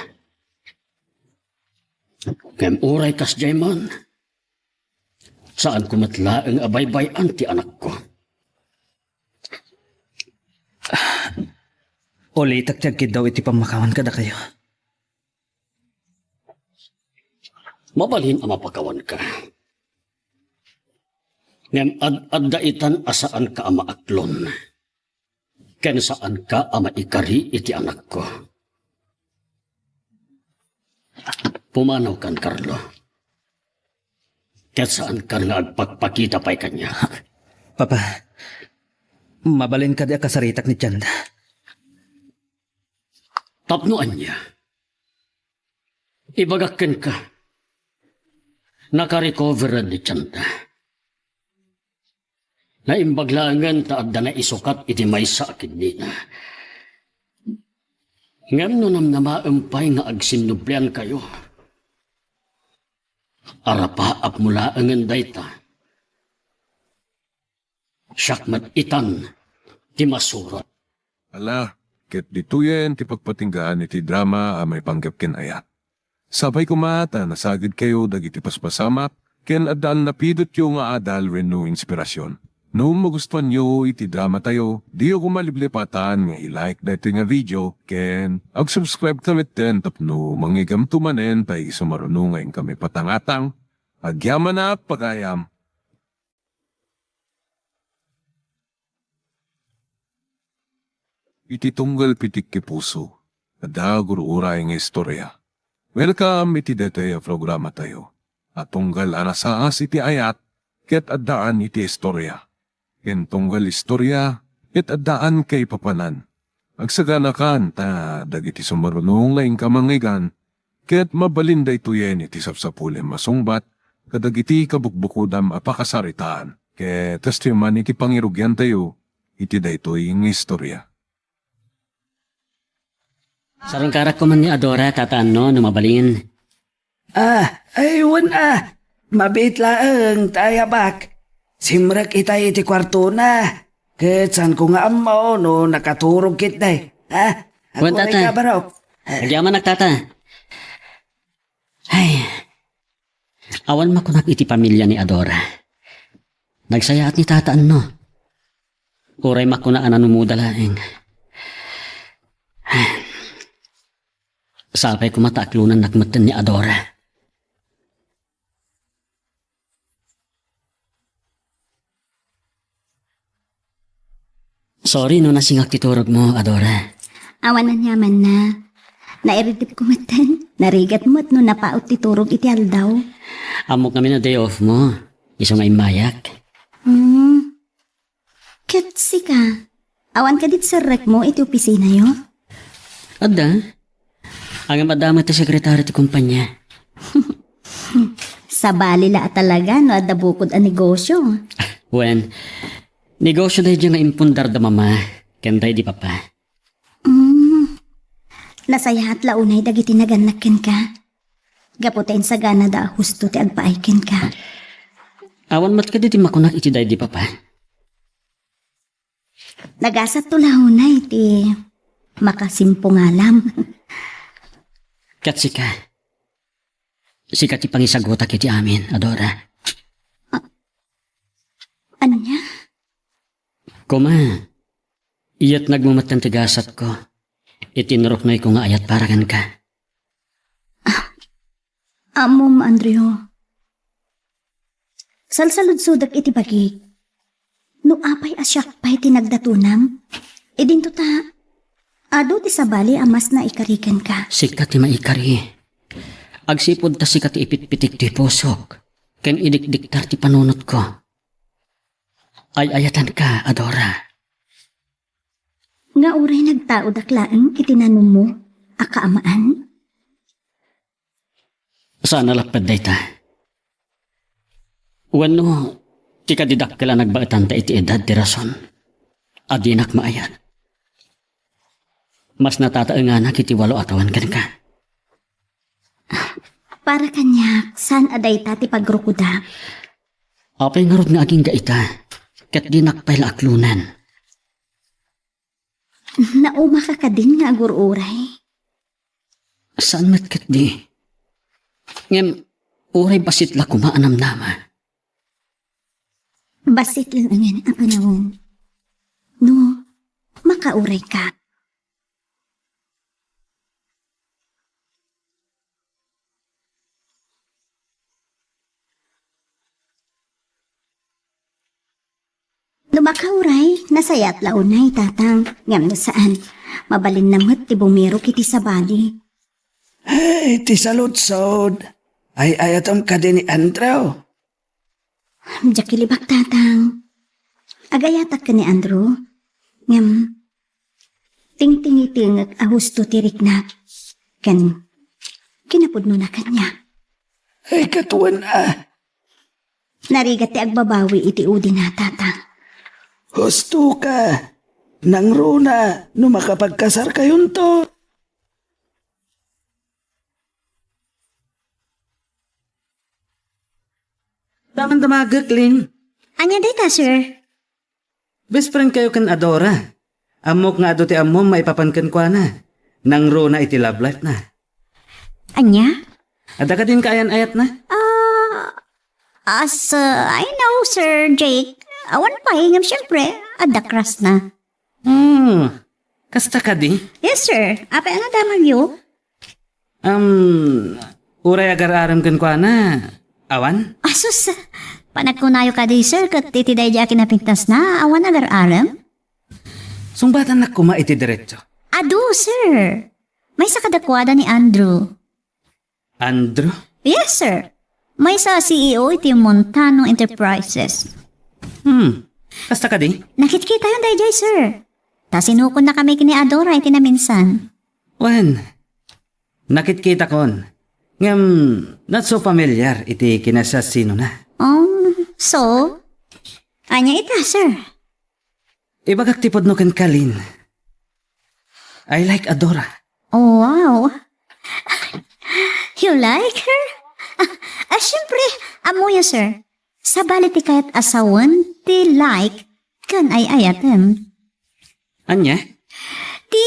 Ngem uray kasdiay man, saanko met laeng a baybay-an ti anakko. Ulitek ti agkiddaw iti pammakawan kadakayo. Mabalin a mapakawanka. Ngem ad-adda itan a saanka a maaklon, ken saanka a maikari iti anakko. Pumanawkan, Carlo. Ket saankan nga agpakpakita pay kaniak. Papa, mabalin kadi a kasaritak ni Chanda? Tapno ania? Ibagak kenka, nakarecoveran ni Chanda. Naimbag laengen ta adda naisukat iti maysa a kidnina. Ngem no namnamaem pay nga agsinnubliankayo, arapaapmo laengen dayta. Siak met itan ti masurot. Ala, ket ditoyen ti pagpatinggaan iti drama a maipanggep ken ayat. Sapay koma ta nasagidkayo dagiti paspasamak ken adda a napidotyo nga adal wenno inspirasyon. No magustuanyo iti dramatayo, diyo koma liplipatan nga i-like daytoy nga video ken ag-subscribe ta metten tapno mangigamto manen ta isu maruno nga inkami patangatang. Agyamanak, pagayam! Iti tunggal pitik ti puso, adda gur-uray nga istorya. Welcome iti daytoy a programatayo a tunggal a nasaas iti ayat ket addaan iti istoria. Ken tunggal istoria, ket addaan kaipapanan. Agsaganakan ta dagiti sumarunong nga inka mangngeggan, ket mabalin daytoyen iti sapsapulem a sungbat kadagiti kabukbukodam a pakasaritaan. Ket kastoy man iti pangirugiantayo iti daytoy nga istoria. Sarungkarak koma ni Adora, Tata Anno, no mabalin. Ah, ay, wen a. Mabiit laeng ta ayabak. Simrek itay iti kuartona. Ket saanko nga ammo no nakaturog ketdi. Ha? Wen, Tata. Agurayka, Barok. Agyamanak, Tata. Ay, awan makunak iti pamilya ni Adora. Nagsayaat ni Tata Anno. Uray makuna a nanumuda laeng. Sapay koma ta aklonannak metten ni Adora. Sorry no nasingak ti turogmo, Adora. Awan aniamanna. Nairidipko metten. Narigat met no napaut ti turog iti aldaw. Ammok ngamin a day off mo. Isu nga immayak. Hmm. Ket sika, awan kadi ti serrekmo iti opisinayo? Adda. Ngem adda met ti sekretaryo ti kompania. Sabali la a talaga no adda bukod a negosio. Wen, negosio daydiay nga impundar da mama ken daydi papa. Mm. Nasayaat la unay dagiti nagannak kenka. Gapu ta insaganada a husto ti agpaay kenka. Awan met kadi ti makunak iti daydi papa? Nagasatto la unay ti makasimpungalam. Ket sika, sika ti pangisagutak iti amin, Adora. A-, ania? Koma, iyatnagmo metten ti gasatko iti inruknoyko nga ayat para kenka. Ammom, Andrew. Salsaludsodek iti bagik. No apay a siak pay ti nagdatonam, idinto ta, adu ti sabali a mas naikari kenka. Sika ti maikari. Agsipud ta sika ti ipitpitik ti pusok, ken idikdiktar ti panunotko. Ay-ayatenka, Adora. Nga uray nagtaodak laeng iti nanummo a kaamaan? Saan a lapped dayta. Wenno, ti kadi dakkel a nagbaetanta iti edad ti rason a dinak maayat. Mas natataenganak iti walo a tawen kenka. Para kaniak, saan a dayta ti pagrukodak. Apay ngarud nga agingga ita, ket dinak pay la aklonen? Naumaka kadin nga agur-uray? Saan met ketdi. Ngem, uray bassit la koma a namnama. Bassit laengen a panawen. No, makaurayka. No makauray, nasayaat la unay, Tatang. Ngem no saan, mabalinna met ti bumirok iti sabali. Hey, ti saludsod. Ay-ayatem kadi ni Andrew? Diak ilibak, Tatang. Agayatak ken ni Andrew. Ngem, tingtingitengek a husto ti rikna ken kinapudnona kaniak. Ay, ket wen a. Narigat ti agbabawi iti udina, Tatang. Hustoka. Nangruna no makapagkasarkayonto. Taman damagek, Lin. Ania dayta, sir? Best friend kayo ken Adora. Ammok nga adu ti ammom maipapan kenkuana. Nangruna iti love life na. Ania? Adda kadin kaayan-ayatna? Ah, as uh, I know, Sir Jake. Awan pay, ngem siyempre, adda crush na. Hmm, kasta kadi? Yes, sir. Apay nga damagyo? Um, uray agar-arem kenkuana, awan? Asus, panagkunayo kadi, sir, ket iti daydi a kinapintasna, awan agar-arem? Sungbatannak koma iti diretso. Adu, sir. Maysa kadakuada ni Andrew. Andrew? Yes, sir. Maysa a C E O iti Montano Enterprises. Hmm. Kasta kadi? Nakitkitayon daydiay, sir. Ta sinukonnakami ken ni Adora iti naminsan. Wen, nakitkitakon. Ngem, not so familiar iti kinasiasinona. Oh, so? Ania ita, sir? Ibagak ti pudno kenka, Lynn. I like Adora. Oh, wow. You like her? Ah, ah, siyempre, ammoyo, sir. Sabali ti kayat a sawen ti like ken ay-ayatem. Ania? Ti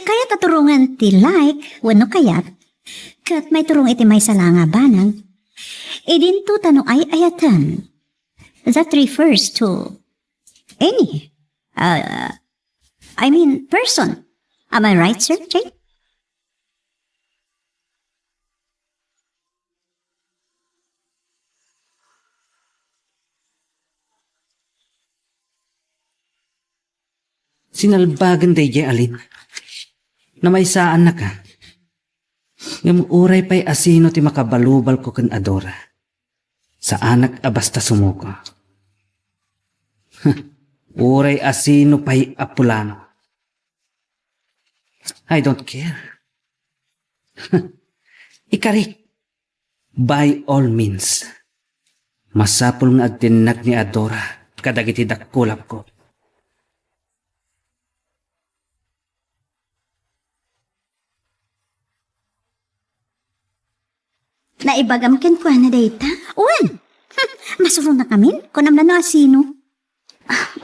kayat a turongen ti like wenno kayat, ket maiturong iti maysa la nga banag. Idinto ta no ay-ayatem. That refers to any, uh, I mean, person. Am I right, Sir Jake? Sinalbagen daydiay a Lynn. Namaysaannaka. Ngem uray pay a sino ti makabalubalko ken Adora, saanak a basta sumuko. Uray a sino pay a pulano. I don't care. Ikarik, by all means. Masapul nga agtennak ni Adora kadagiti dakkulapko. Naibagam kenkuana dayta? Wen! Masurunakami? Kunam la no a sino? Ah,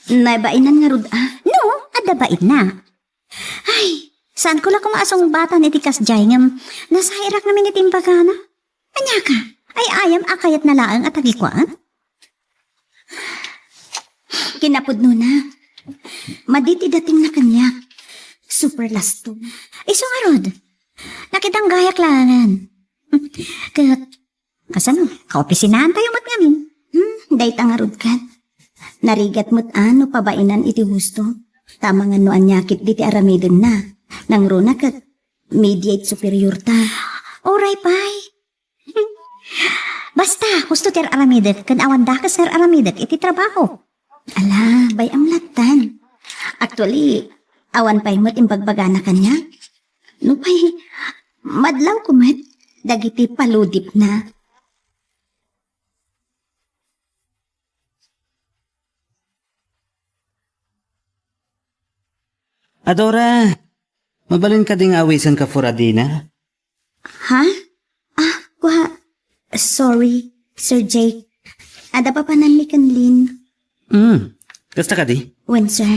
nabainan ngarud a? No, adda bainna. Ay, saanko la koma a sungbatan iti kasdiay ngem nasairak ngamin iti imbagana. Ania ka? Ay-ayam a kayatna laeng a tagikuan? Kinapudnona, madi ti datingna kaniak. Super lasto. Isu ngarud, nakitanggayak laengen. Ket, kasano, kaopisinaantayo met ngamin? Hmm, dayta ngarud ket. Narigat met a no pabainan iti husto. Ta amangan no ania ketdi ti aramidenna. Nangruna ket, mediate superior ta. Uray pay. Basta, husto ti ar-aramidek ken awan dakes nga ar-aramidek iti trabaho. Ala, bay-am lattan. Actually, awan pay met imbagbagana kaniak. Nupay, madlawko met dagiti paludipna. Adora, mabalin kadi nga awisenka for a dinner? Ha? Ah, kua, sorry, Sir Jake. Adda papananmi ken Lynn. Hmm, kasta kadi? Wen, sir.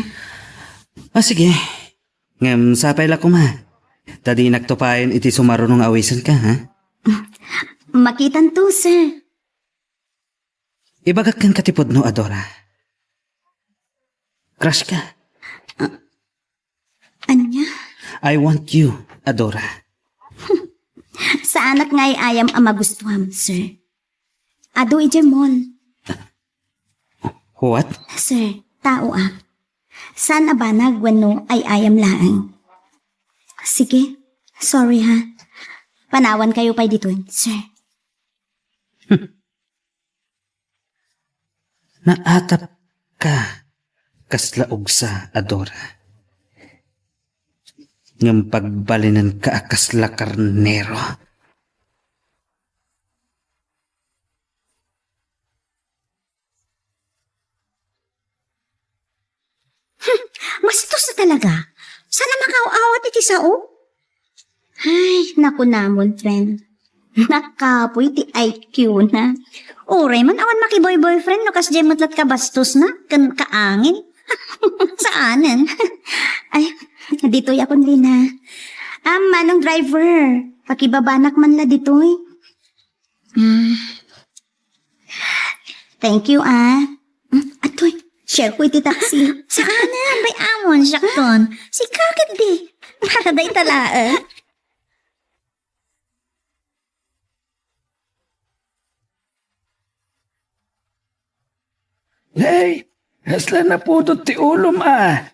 Ah, sige. Ngem sapay la koma. Ta dinak tupayen iti sumaruno nga awisenka, ha? Makitanto, sir. Ibagak kenka ti pudno, Adora. Crush ka. Ah, ania? I want you, Adora. Saanak nga ay-ayam a magustuam, sir. Adu idiay mall. What? Sir, taoak. Saan a banag wenno ay-ayam laeng? Sige, sorry ha. Panawankayo pay ditoy, sir. Naatap ka kasla ugsa, Adora. Ngem pagbalinenka a kasla karnero. Hmm, mastos na talaga. Saan a makaaw-awat iti sao? Ay, nakunamon, friend. Nakapoy ti I Q na. Uray man awan makiboy-boyfriend no kasdiay met lat kabastosna ken kaangin. Saanen. Ay, ditoy akon, Lina. Ah, manong driver, pakibabanak man la ditoy. Hmm. Thank you, ah. Hmm, atoy, share ko iti taxi. Saan na? Bay amon, siakton. Sika ketdi. Para dayta laeng. Hey, kasla napudot ti ulom, ah.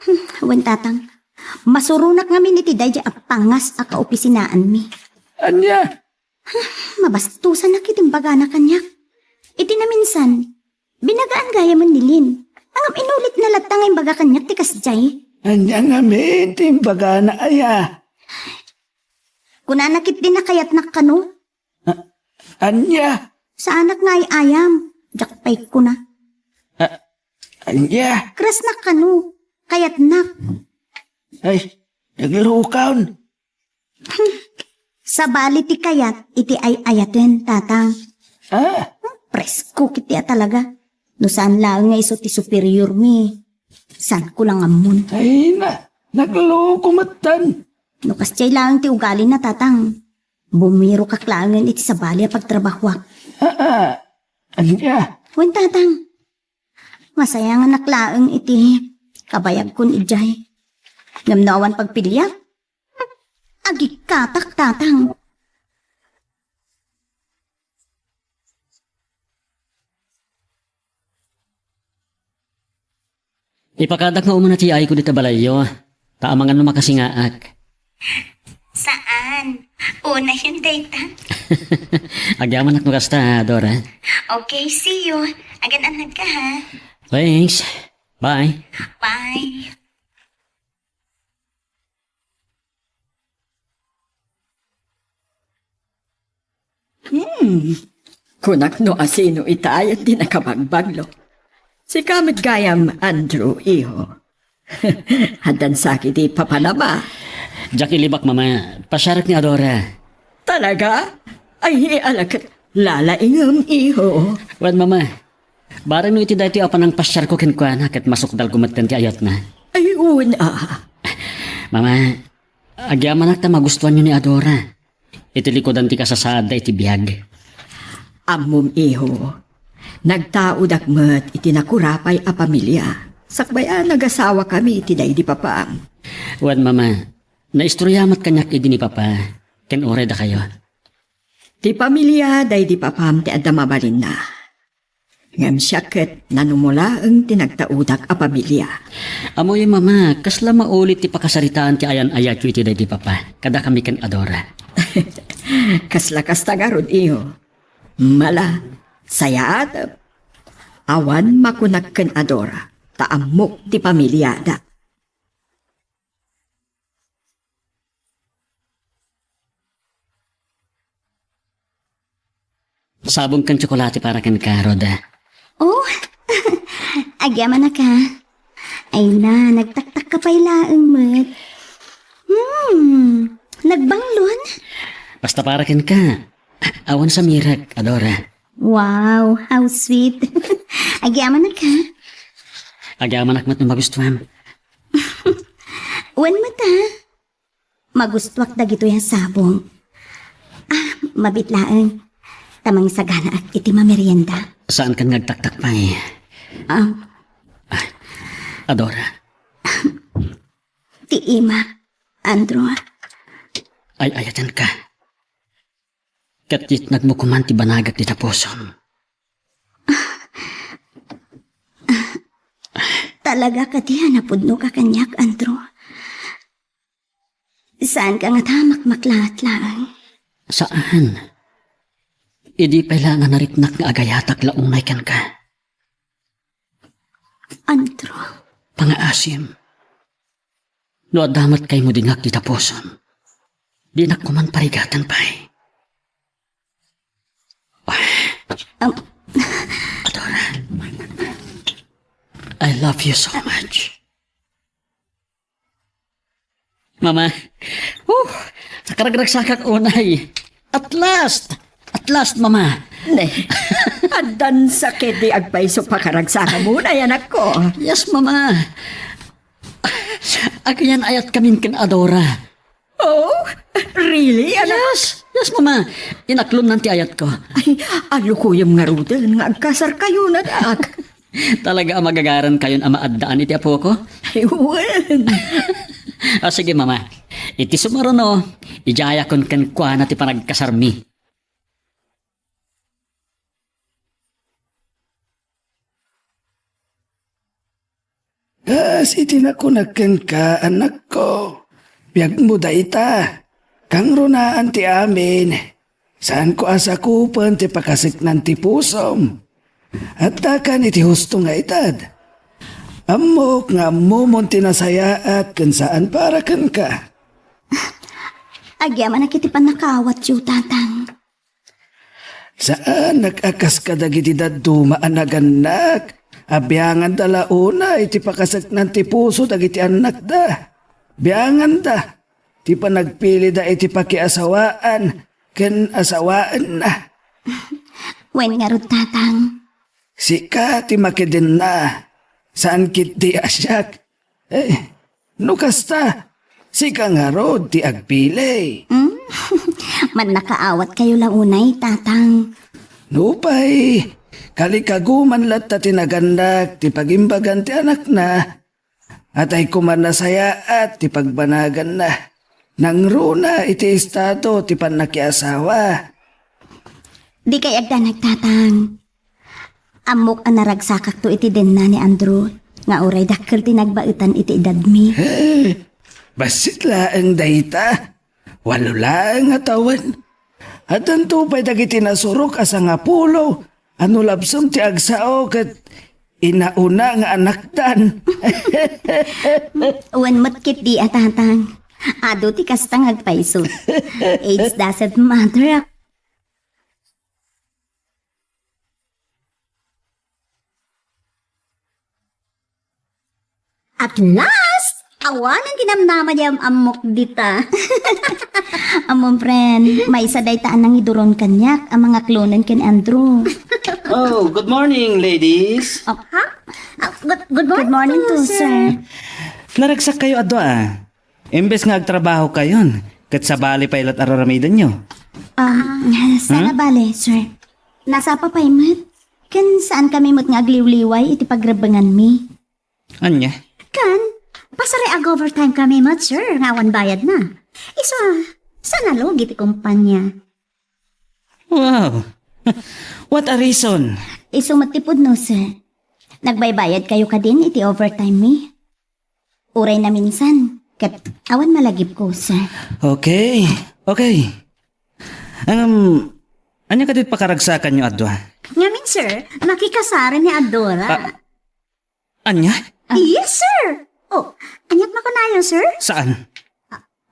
Hmm, wen, Tatang. Masuronak ngamin iti daydiay a pangas a kaopisinaanmi. Ania? Mabastusan a ket imbagana kaniak. Iti naminsan, binagaan gayam ni Lin. Ngem inulitna latta nga imbaga kaniak ti kasdiay. Ania ngamin ti imbagana aya? Kunana ketdi a kayatnak kano. A-, ania? Saanak nga ay-ayam. Diak pay kuna. A-, ania? Krasnak kano. Kayatnak. Ay, naglukon. Sabali ti kayat iti ay-ayaten, Tatang. Ah? Presko ketdi a talaga. No saan laeng nga isu ti superiormi, saanko la nga ammon. Ay na, nagloko metten. No kasdiay laeng ti ugalina, Tatang, bumirokak laengen iti sabali a pagtrabahoak. Ah, ah. Ania? Wen, Tatang. Masayanganak laeng iti kabayagkon idiay. Ngem no awan pagpiliak, agikkatak, Tatang. Ipakadak nga umuna ti ayko dita balayyo, ta amangan no makasingaak. Saan? Unayon dayta. Agyamanak no kasta, Dora. Okay, see you. Agan-anad ka, ha? Thanks. Bye. Bye. Hmm. Kunak no asino itayen ti nakabagbaglo. Sika met gayam, Andrew, iho. Addan sakit ti papana ba? Diak ilibak, Mama. Pasiarek ni Adora. Talaga? Ay, ala ket lalaingem, iho. Wen, Mama. Bareng no iti daytoy a panangpasiarko kenkuana ket masukdalko metten ti ayatna. Ay, wen a. Mama, agyamanak ta magustuanyo ni Adora. Iti likudan ti kasasaadda iti biag. Ammom, iho, nagtaodak met iti nakurapay a pamilia. Sakbay a nagasawakami iti daydi papam. Wen, Mama, naistorya met kaniak idi ni Papa, ken uray dakayo. Ti pamilia daydi papam ti adda mabalinna. Ngem siak ket nanumolaeng ti nagtaodak a pamilia. Ammoyo, Mama, kasla maulit ti pakasaritaan ti ayan-ayatyo iti daydi Papa, kadakami ken Adora. Kasla kasta ngarud, iho. Mala, sayaatep. Awan makunak ken Adora, ta ammok ti pamiliada. Sabong ken tsokolate para kenka, Rhoda. Oh, agyamanak a. Ay na, nagtaktak ka pay laeng met. Hmm, nagbanglon? Basta para kenka. Awan sa mirek, Adora. Wow, how sweet. Agyamanak a. Agyamanak met no magustuam. Wen met a. Magustuak dagitoy a sabong. Ah, mabiit laeng. Ta mangisaganaak iti mamerienda. Saankan nga agtaktak pay. Ah. Ah, Adora. Ti ima, Andrew. Ay-ayatenka. Ket yetnagmo koman ti banagak dita pusom. Talaga kadi a napudno ka kaniak, Andrew? Saan ka ngata a makmaklaat laeng? Saan. Idi pay la nga naripnak nga agayatak la unay kenka. Andrew. Pangaasim. No adda met kaymo dingak dita pusom, dinak koman parigaten pay. Am- Adora, I love you so much. Mama, uh, nakaragragsakak unay. At last! At last, Mama. Ne, addan sakit ti agpayso pakaragsakam unay, anakko. Yes, Mama. Agyamanak kamin ken Adora. Oh, really, anak? Yes, yes, Mama. Inaklonnan ti ayatko. Ay, alukoyem ngaruden nga agkasarkayo, anak. Talaga a magagarankayon a maaddaan iti apoko? Ay, wen. Ah, sige, Mama. Iti sumaruno, idiayakon kenkuana ti panagkasarmi. Kas iti nakunak kenka, anakko, biagmo dayta. Kangrunaan ti amin. Saanko a sakupen ti pakaseknan ti pusom. Addakan iti husto nga edad. Ammok nga ammomon ti nasayaat ken saan para kenka. Agyamanak iti pannakaawatyo, Tatang. Saanak a kas kadagiti dadduma a nagannak a bianganda la unay ti pakaseknan ti puso dagiti annakda. Bianganda ti panagpilida iti pakiasawaan ken asawaenna. Wen ngarud, Tatang. Sika ti makidenna, saan ketdi a siak. Eh, no kasta, sika ngarud ti agpili. Hmm? Mannakaawatkayo la unay, Tatang. Nupay, kalikaguman latta ti nagannak ti pagimbagan ti anakna, atay koma nasayaat ti pagbanaganna. Nangruna iti estado ti pannakiasawa. Dikay agdanag, Tatang. Ammok a naragsakakto iti denna ni Andrew, nga uray dakkel ti nagbaetan iti edadmi. Eh, bassit laeng dayta. Walo laeng a tawen. Addanto pay dagiti nasurok a sangapulo a no labsem ti agsao ket inauna nga anakdan. Wen met ketdi a, Tatang. Adu ti kasta nga agpayso. Age doesn't matter. At last, awanen ti namnama ti am-ammok dita. Ammom, friend, maysa dayta a nangiduron kaniak a mangaklonen ken Andrew. Oh, good morning, ladies. Oh, ha? Ah, good, good morning, Good morning too, too, sir. Sir. Naragsak kayo adu a. Imbes nga agtrabaho kayon, ket sabali pay lat araramidenyo. Um, sana Hmm? bale, sir. Nasapa pay met. Ken saan kami met nga agliwliway iti pagrebbenganmi. Anya? Ken, pasari ag-overtime kami met, sir, nga awan bayadna. Isu a, saan a lugi ti kumpanya? Wow! What a reason! Isu met ti pudno, sir. Nagbaybayad kayo kadin iti overtime mi? Uray naminsan, ket awan malagipko, sir. Okay, okay. Um, anya kadit pakaragsakanyo adua? Ngamin, sir, makikasaren ni Adora. Ah, anya? Ah. Yes, sir. Oh, aniat makunayo, sir? Saan?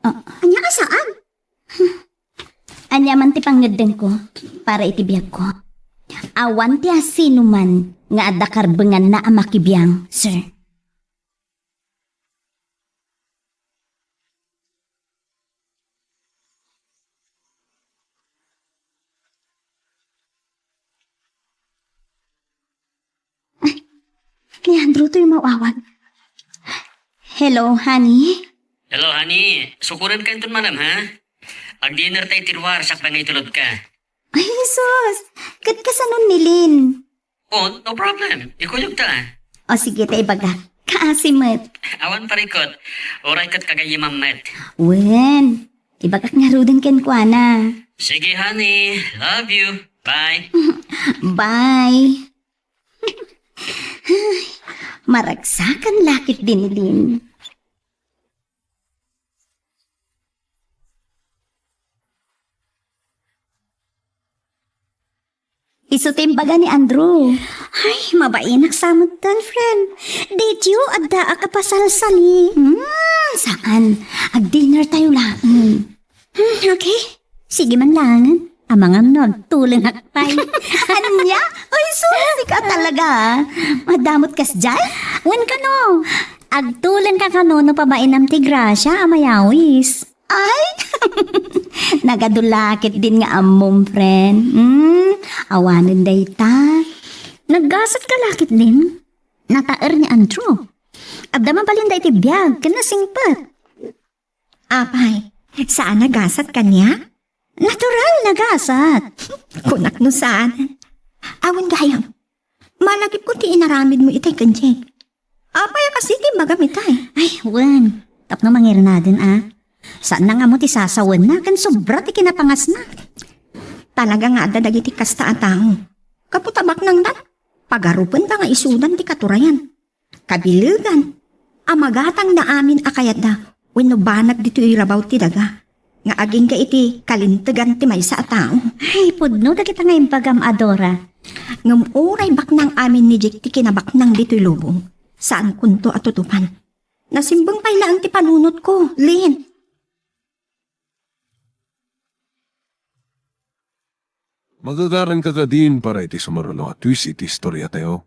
Ah. Anya a saan? Ania man ti pangngeddengko para iti biagko? Awan ti asinoman nga adda karbenganna a makibiang, sir. Ay, ni Andrew toy mawawag. Hello, honey? Hello, honey. Sukoren ka inton manem, ha? Ag-dinner tayo ti ruar, sakbay nga itulod ka. Ay, sus! Ket kasanon ni Lynn? Oh, no problem. Ikuyog ta. O sige, ta ibagak. Kaasi met. Awan parikot. Uray ket kagayyemam met. Wen, ibagak ngaruden kenkuana. Sige, honey. Love you. Bye. Bye. Maragsakan lakit din ni Lynn. Isu ti imbaga ni Andrew. Ay, mabainak sa metten, friend. Daytoy, addaak a pasalsali. Hmm, saan? Ag-dinner tayo laeng. Hmm, okay. Sige man laengen. Amangan no agtulengak pay. Ania? Ay, sus, sika talaga, ah. Madamot kas diay? Wen kano, agtulenka kano no pabainam ti grasya a mayawis. Ay! Nagadu lakit din nga ammom, friend. Hmm, awanen dayta. Naggasat ka lakit din? Nataer ni Andrew. Adda mabalin dayta iti biag, ken nasingpet. Apay, saan a gasat kaniak? Natural a gasat. Kunak no saan. Awan gayam. Malagipko ti inaramidmo itay ken Jake. Apay a kas iti imbagam itay? Ay, wen. Tapno mangirnaden a. Saan na nga mo ti sasawenna ken sobra ti kinapangasna. Talaga nga adda dagiti kasta a tao. Gapu ta baknangdan, pagarupenda nga isuna ti katurayan. Kabilegan a magatangda amin a kayatda wenno banag ditoy rabaw ti daga. nga agingga iti kalintegan ti maysa a tao. Ay, pudno dagita nga imbagam, Adora. Ngem uray baknang amin ni Jake ti kinabaknang ditoy lubong, saankonto a tutupan. Nasimbeng pay laeng ti panunotko, Lin. Magagaranka kadin para iti sumaruno a twist iti istoriatayo.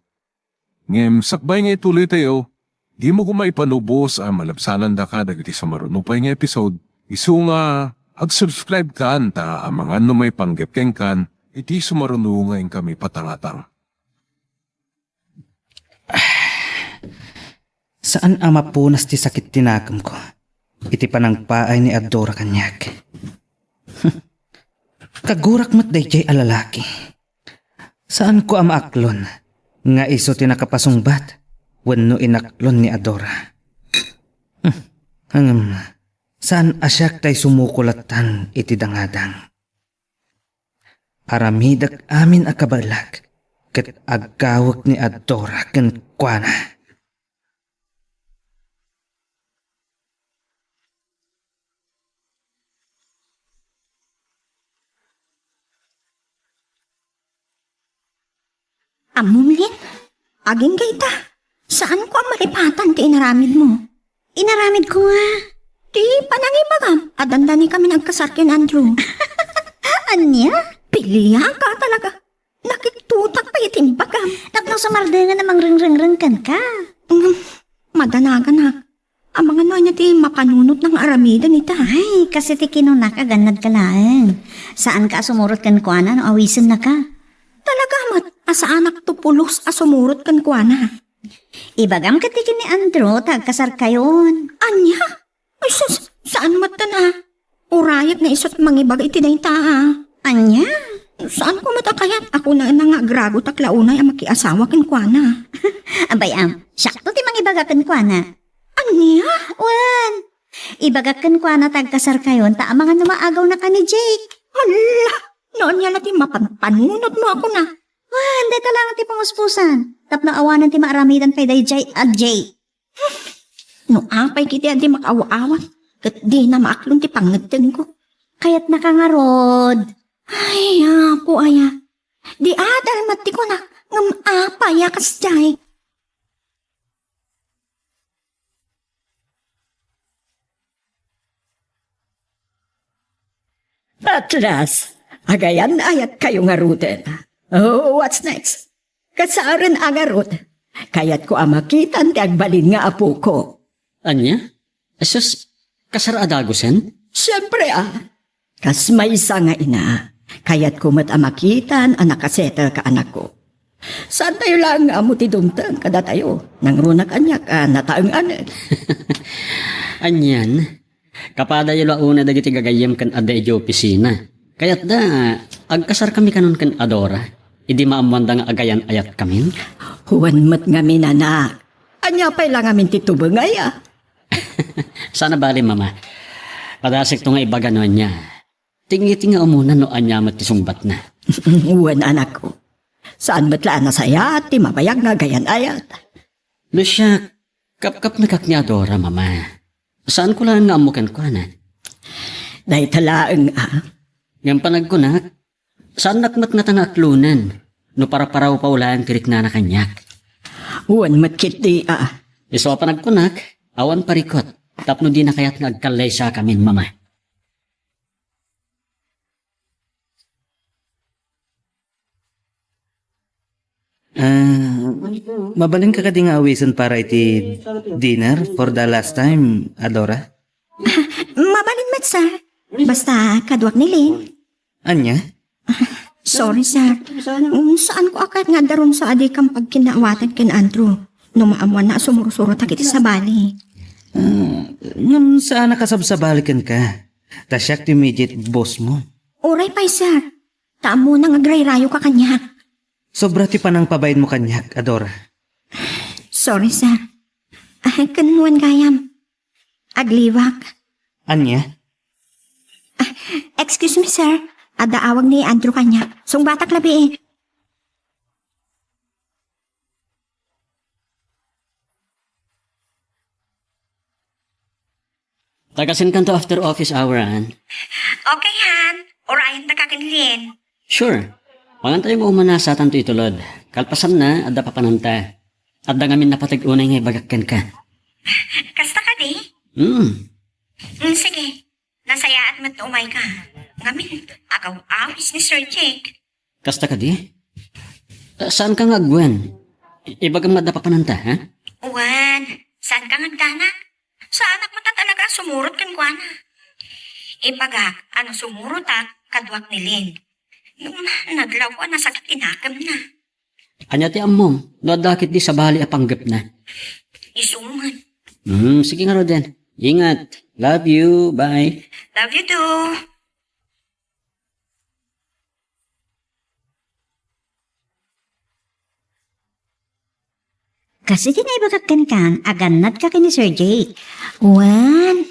Ngem sakbay nga ituloytayo, dimo koma ipanubos a malabsanandaka dagiti sumaruno pay nga episode, isu nga ag-subscribe kan ta amangan no maipanggep kenkan iti sumaruno nga inkami patangatang. Saan a mapunas ti sakit ti nakemko iti panangpaay ni Adora kaniak. Kagurak met daydiay a lalaki. Saanko a maaklon nga isu ti nakapasungbat wenno inaklon ni Adora. Hmm, ngem saan a siak tay sumuko lattan iti dangadang. Aramidek amin a kabaelak ket agkawek ni Adora kenkuana. Ammom, Lin? Agingga ita. Saanko a malipatan ti inaramidmo. Inaramidko nga. Ti panangibagam a dandanikami nga agkasar ken Andrew. Ania? Pilianka talaga. Nakiktutak pay iti imbagam. Tapno sumardengen a mangrengrengreng kenka. Ngem, madanaganak. Amangan no ania ti mapanunotna nga aramiden ita. Ay, kas iti kinunak a gannadka laeng. Saanka a sumurot kenkuana no awisennaka. Talaga met a saanak to pulos a sumurot kenkuana. Ibagam ketdi ken ni Andrew ta agkasarkayon. Ania? Ay sus, saan met ta na? Urayak nga isu't mangibaga iti dayta a. Ania? Saanko met a kayat a kunana nga agragotak la unay a makiasawa kenkuana. Abay, am, siakto ti mangibaga kenkuana. Ania? Wen, ibagak kenkuana ta agkasarkayon ta amangan no maagawnaka ni Jake. Hala! No ania la ti mapanpanunotmo a kuna? Wen, dayta laeng ti panguspusan. Tapno awanen ti maaramidan pay daydiay a Jake. No apay ketdi a di makaaw-awat, ket dina maaklon ti pangngegtenko. Kayatnaka ngarud. Ay, Apo aya. Di adal met ti kunak, ngem apay a kasdiay? At last, agayan-ayatkayo ngaruden. Oh, what's next? Kasaren a ngarud. Kayatko a makitan ti agbalin nga apoko. Ania? Asus, kasar a dagusen? Siempre a. Kas maysa nga ina, kayatko met a makitan a nakasettle ka anakko. Saantayo laeng nga ammo ti dumteng kadatayo. Nangruna kaniak a nataenganen. Anian, kapadayo la una dagiti gagayyem ken adda idiay opisina. Kayatda, agkasarkami kanon ken Adora, idi maammoanda nga agayan-ayatkamin? Wen met ngamin, anak. Ania pay la ngamin ti tubengay a? Saan a bale, Mama. Padasekto nga ibaga no ania. Tingiti nga umuna no ania met ti sungbatna. Wen, anakko. Saan met la a nasayaat ti mabayag nga agayan-ayat. No siak, kapkapnekak ni Adora, Mama. Saanko laeng nga ammo kenkuana. Dayta laeng a. Ngem panagkunak, saannak met ngata nga aklonen no paraparawpaw laeng ti riknana kaniak. Wen met ketdi a. Isu a panagkunak, awan parikut, tapno dina kayat nga agkallaysiakamin, Mama. Ah, mabalinka kadi nga awisen para iti dinner for the last time, Adora? Mabalin met, sir. Basta kaduak ni Lynn. Ania? Sorry, sir. Mm, saanko a kayat nga adda rumsua a dikam pagkinnaawatan ken Andrew no maammoanna a sumursurotak iti sabali. Ah, ngem saan a kasabsabali kenka. Ta siak ti immediate boss mo. Uray pay, sir. Ta ammona nga agrayrayoka kaniak. Sobra ti panangpabainmo kaniak, Adora. Sorry, sir. Ah, ken wen gayam. Agliwak. Ania? Ah, excuse me, sir. Adda awag ni Andrew kaniak. Sungbatak labi. Tagasinkanto after office hour, Han. Okay, Han. Urayan ta ka ken Lynn. Sure. Pangantayo nga umuna satanto itulod. Kalpasanna, adda papananta. Adda ngamin napateg unay nga ibagak kenka. Kasta kadi? Hmm. Mm, sige. Nasayaat met no umay ka. Ngamin, agaw-awis ni Sir Jake. Kasta kadi? Ah, saan ka nga agwan? I-, ibagam nga adda papananta, ha? Wen, saan ka nga agdanak? Saanak met a talaga a sumurot kenkuana. Ibagak a no sumurotak kaduak ni Lynn. Ngem nadlawko a nasakit ti nakemna. Ania ti ammom no adda ketdi sabali a panggepna? Isu met. Hmm, sige ngaruden. Ingat. Love you. Bye. Love you too. Kas iti naibagak kenka, agannadka ken ni Sir Jake. Wen,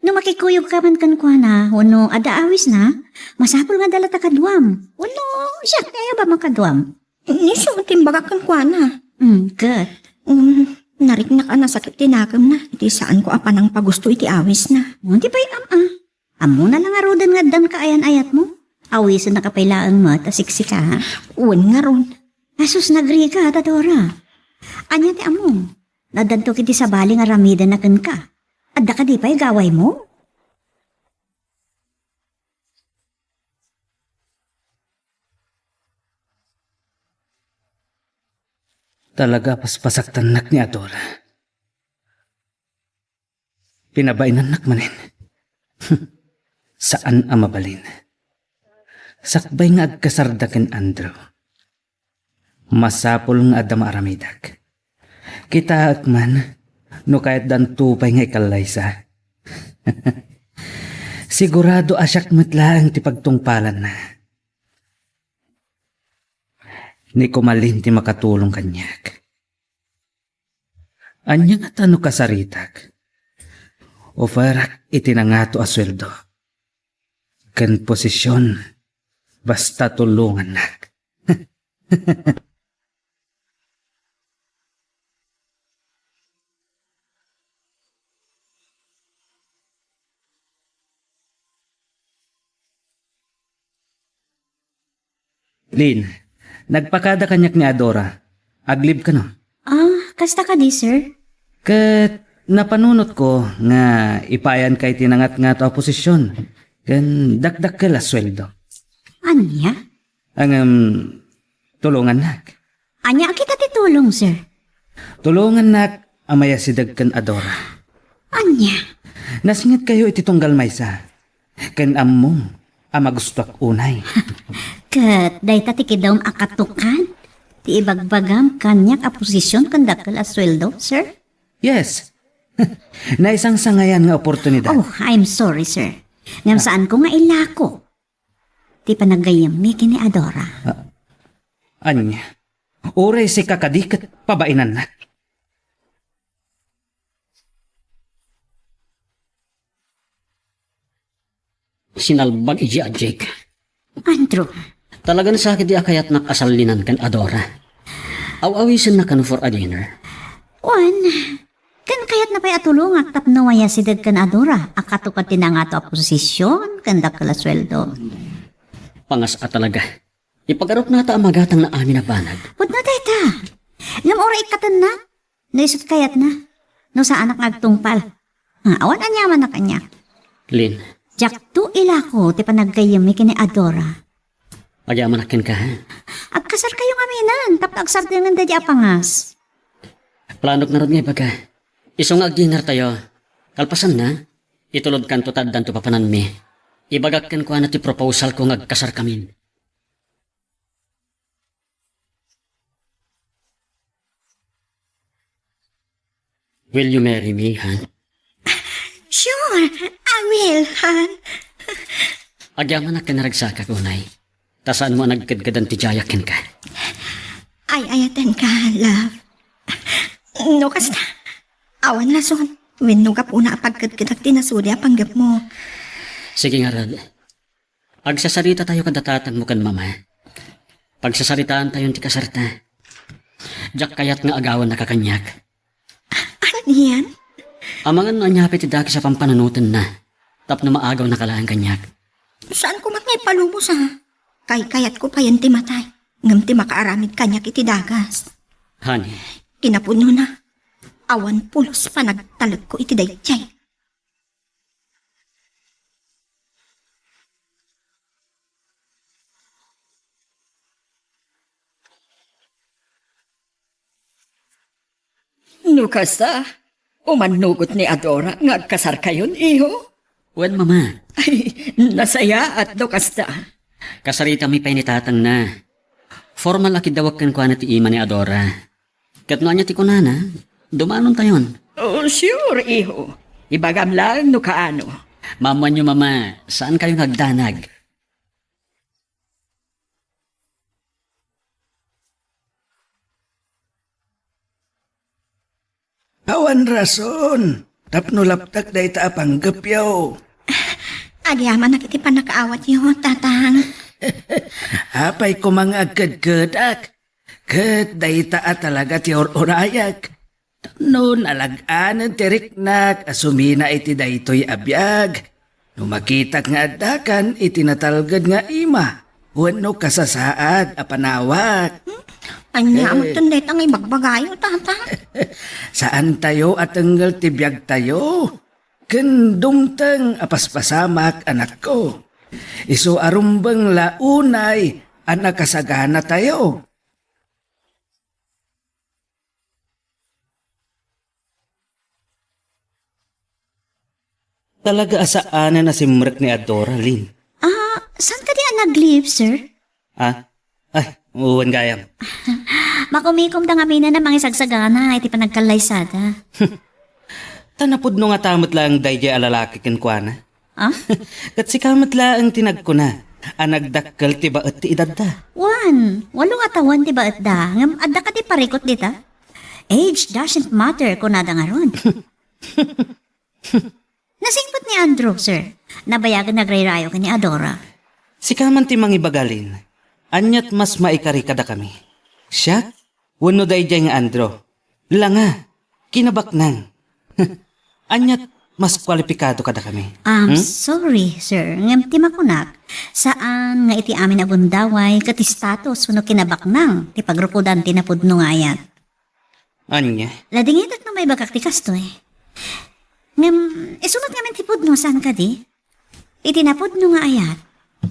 no makikuyogka man kenkuana, wenno adda awisna, masapul nga adda latta kaduam. Wenno, siak ti ayabam a kaduam. Isu ti imbagak kenkuana. Mm, ket? Mm, nariknak a nasakit ti nakemna, iti saanko a panangpagusto iti awisna. Mm, di pay am-, a. Ammona la ngaruden nga addan kaayan-ayatmo. Awisennaka pay laeng met a siksika, ha? Wen ngarud. Asus, nagrika, Adora. Ania ti ammom? Naddanto ketdi sabali nga aramidenna kenka. Adda kadi pay gawaymo? Talaga a paspasaktannak ni Adora. Pinabainannak manen. Saan a mabalin. Sakbay nga agkasarda ken Andrew, masapul nga adda maaramidak. Kitaek man no kayatdanto pay nga ikallaysa. Sigurado a siak met laeng ti pagtungpalanna. Ni Kumalin ti makatulong kaniak. Ania ngata no kasaritak? Offerak iti nangato a sueldo ken posisyon basta tulongannak. Lin, nagpakada kaniak ni Adora. Aglib kano? Ah, kasta kadi, sir? Ket napanunotko nga ipayanka iti nangatngato a posisyon ken dakdakkel a sueldo. Ania? Ngem, tulongannak. Ania a kita ti tulong, sir? Tulongannak a mayasideg ken Adora. Ania? Nasingitkayo iti tunggal maysa, ken ammom a magustoak unay. Ket dayta ti kidawm a katukad ti ibagbagam kaniak a posisyon ken dakkel a sueldo, sir? Yes. Naisangsangayan nga oportunidad. Oh, I'm sorry, sir. Ngem saanko nga ilako ti panaggayyemmi ken ni Adora. Ah, ania? Uray sika kadi ket pabainannak. Sinalbag idi a Jake. Andrew. Talagan sakit di a kayatnak a sallinan ken Adora. Aw-awisenna kano for a dinner? Wen, ken kayatna pay a tulongak tapno mayasideg ken Adora a katukad ti nangato a posisyon ken dakkel a sueldo. Pangas a talaga. Ipagarupnata a magatang na amin a banag. Pudno dayta. Ngem uray ikkatenna. No isut kayatna. No saanak nga agtungpal. Ah, awan aniaman a kaniak. Lin. Diakto ilako ti panaggayyemmi ken ni Adora. Agyamanak kenka, ha? Agkasarkayo ngaminen, tapno agsardengen daydi a pangas. Planok ngarud nga ibaga. Isu nga agdinertayo. Kalpasanna, itulodkanto ta addanto papananmi. Ibagak kenkuana ti proposalko nga agkasarkamin. Will you marry me, hon? Sure, I will, hon. Agyamanak ken naragsakak unay. Ta saanmo a nagkedkedan ti diayak kenka. Ay-ayatenka, love. No kasta, awan rason wenno gapuna a pagkedkedak ti nasudi a panggepmo. Sige ngarud. Agsasarita tayo kada tatangmo ken mama. Pagsasaritaan tayon ti kasarta. Diak kayat nga agawannaka kaniak. Anian? Amangan no ania pay ti dakes a pampanunotenna, tapno maagawnaka laeng kaniak. Saan ko met nga ipalubos, a. Kaykayatko payen ti matay, ngem ti makaaramid kaniak iti dakes. Honey. Kinapudnona, awan pulos panagtalekko iti daydiay. No kasta, umannugot ni Adora nga agkasarkayon, iho? Wen, Mama. Ay, nasayaat no kasta. Kasaritami pay ni tatangna. Formal a kiddawek kenkuana ti ima ni Adora. Ket no ania ti kunana, dumanontayon. Oh, sure, iho. Ibagam laeng no kaano. Maammoanyo, Mama, saankayo nga agdanag. Awan rason tapno laptak dayta a panggepyo. Agyamanak iti pannakaawatyo, Tatang. Apay koma nga agkedkedak, ket dayta a talaga ti ur-urayak. Tapno nalag-anen ti riknak a sumina iti daytoy a biag. No makitak nga addakan iti natalged nga ima wenno kasasaad a panawak. Hmm? Ania metten dayta nga ibagbagayo, Tata? Saantayo a tengngel ti biagtayo. Ken dumteng a paspasamak, anakko. Isu a rumbeng la unay a nakasaganatayo. Talaga a saanen a simrek ni Adora, Lin. Ah, saan kadi a nag-leave, sir? Ah? Ay, wen gayam. Makumikomda ngamin a mangisagsagana iti panagkallaysada. Ta napudno ngata met laeng daydiay a lalaki kenkuana. Ah? Ket sika met laeng ti nagkuna a nagdakkel ti baet ti edadda. Wen, walo a tawen ti baetda, ngem adda kadi parikut dita? Age doesn't matter, kunada ngarud. Nasingpet ni Andrew, sir. Nabayagen nga agrayrayo ken ni Adora. Sika man ti mangibaga, Lin. Aniat mas maikari kadakami? Siak? Wenno daydiay nga Andrew? Langa, kinabaknang. Aniat mas kwalipikado kadakami? I'm Hmm? sorry, sir. Ngem ti makunak, saan nga iti amin a gundaway ket status wenno kinabaknang ti pagrukodan ti napudno nga ayat. Ania? Ladingitek no maibagak ti kastoy. Ngem, isu met ngamin ti pudno, saan kadi? Iti napudno nga ayat,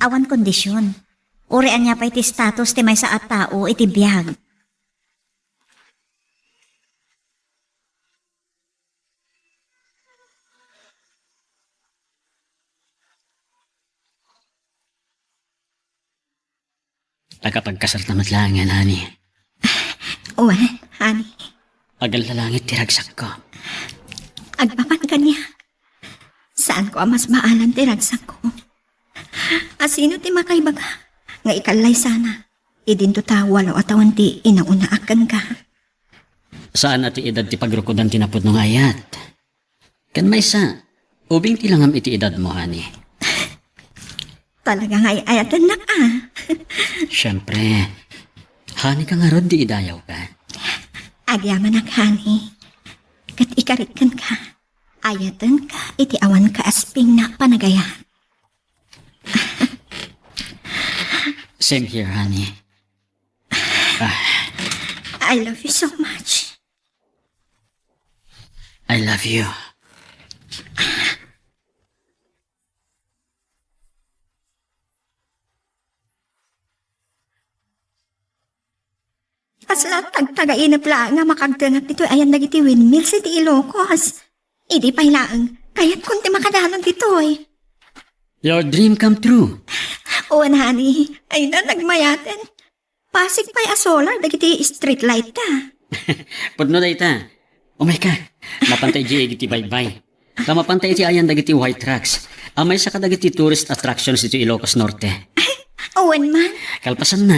awan kondisyon. Uray ania pay ti status ti maysa a tao iti biag. Nakapagkasarta met laengen, honey. Wen, honey. Agallalangit ti ragsakko. Agpapan kaniak. Saanko a mas maalan ti ragsakko. A sino ti makaibaga nga ikallaysana idinto ta walo a tawen ti inauna a kenka? Saan a ti edad ti pagrukodan ti napudno nga ayat. Ken maysa, ubing ti langam iti edadmo, honey. Talaga nga ay-ayatennak, a. Siempre, honey ka ngarud di idayawka. Agyamanak, honey. Ket ikarik kenka, ayatenka iti awan kaaspingna a panagayat. Same here, honey. Ah. I love you so much. I love you. Kasla tagtagainep laeng a makagtengek ditoy ayan dagiti windmills iti Ilocos. Idi pay laeng, kayatkon ti makadanon ditoy. Your dream come true. Wen, honey, ay na nagmayaten. Pasig pay a solar dagiti street light ta. Pudno dayta. Umayka. Mapanta idiay iti baybay. Ta mapanta iti ayan dagiti white rocks. A maysa kadagiti tourist attractions iti Ilocos Norte. Ay, wen man. Kalpasanna,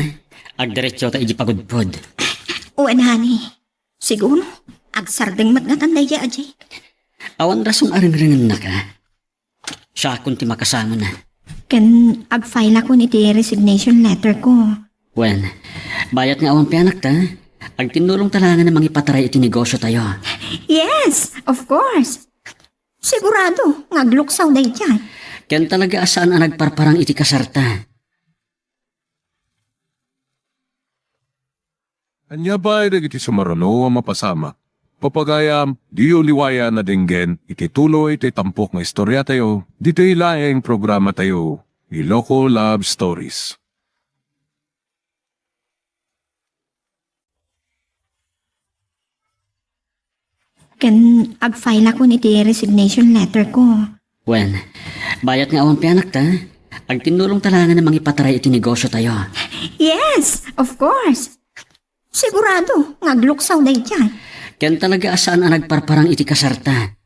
agdiretso ta iti pagudpod. Wen, honey. Siguro, agsardeng met ngatan daydiay a Jake. Awan rason a rengrengennaka. Siakon ti makasango na. Ken agfile-akon iti resignation letter ko. Wen, bayat nga awan pianak ta, agtinnulong ta laengen a mangipataray iti negosyo tayo. Yes, of course. Sigurado nga agluksaw daydiay. Ken talaga a saan a nagparparang iti kasarta. Ania pay dagiti sumaruno a mapasamak? Papagayam, diyo liwayan a denggen iti tuloy ti tampok nga istoriatayo, ditoy laeng programatayo, Iloko Love Stories. Ken agfilakon iti resignation letter ko. Wen, bayat nga awan pianak ta, agtinnulong ta laengen a mangipataray iti negosiotayo. Yes, of course. Sigurado nga agluksaw daydiay. Ken talaga a saan a nagparparang iti kasarta.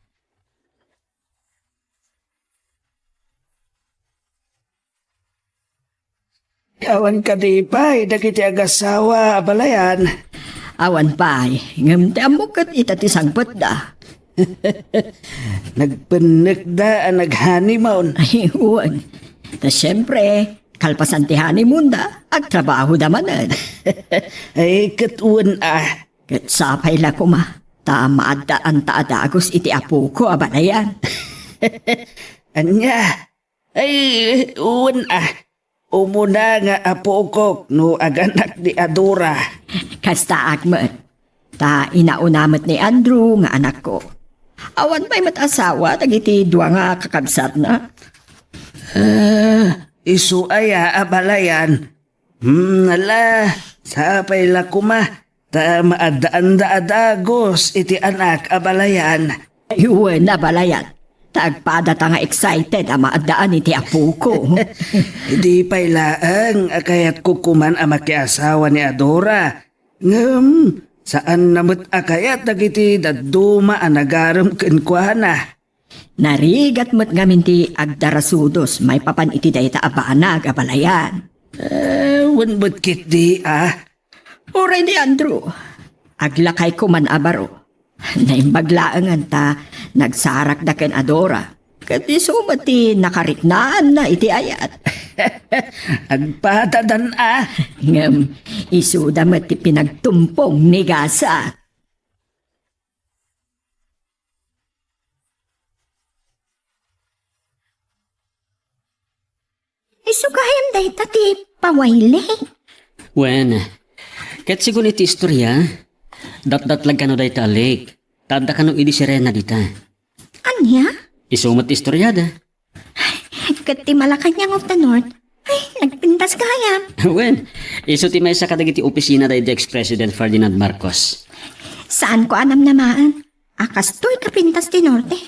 Awan kadi pay dagiti agasawa, abalayan? Awan pay, ngem ti ammok ket ita ti sangpetda. Nagpennekda a nag-honeymoon. Ay, wen. Ta siempre, kalpasan ti honeymoonda, agtrabahoda manen. Ay, ket wen a. Ket sapay la koma, ta maaddaanta a dagus iti apoko, abalayan. Ania? Ay, wen a. Umuna nga apokok no aganak ni Adora. Kastaak met. Ta inauna met ni Andrew nga anakko. Awan pay met asawa dagiti dua nga kakabsatna. Ah, isu aya, abalayan? Hmm, ala, sapay la koma, ta maaddaanda a dagus iti anak, abalayan. Wen, abalayan. Ta agpadata nga excited a maaddaan iti apoko. Di pay laeng a kayatko koman a makiasawa ni Adora. Ngem, saanna met a kayat dagiti dadduma a nagarem kenkuana. Narigat met ngamin ti agdarasudos maipapan iti dayta a banag, abalayan. Eh, wen met ketdi a. Uray ni Andrew, aglakay koman a baro. Naimbag laengen ta nagsarakda ken Adora. Ket isu met ti nakariknaanna iti ayat. Agpadadan a. Ngem isuda met ti pinagtumpong ni Gasa. Isu gayam dayta ti pawayli. Wen, ket sigun iti istorya, datdatlag kano dayta a lake. Ta adda kano idi sirena dita. Ania? Isu met ti istoriada. Ket ti Malacañang of the North, ay, nagpintas gayam. Wen, isu ti maysa kadagiti opisina daydi ex-President Ferdinand Marcos. Saanko a namnamaen a kastoy kapintas ti Norte.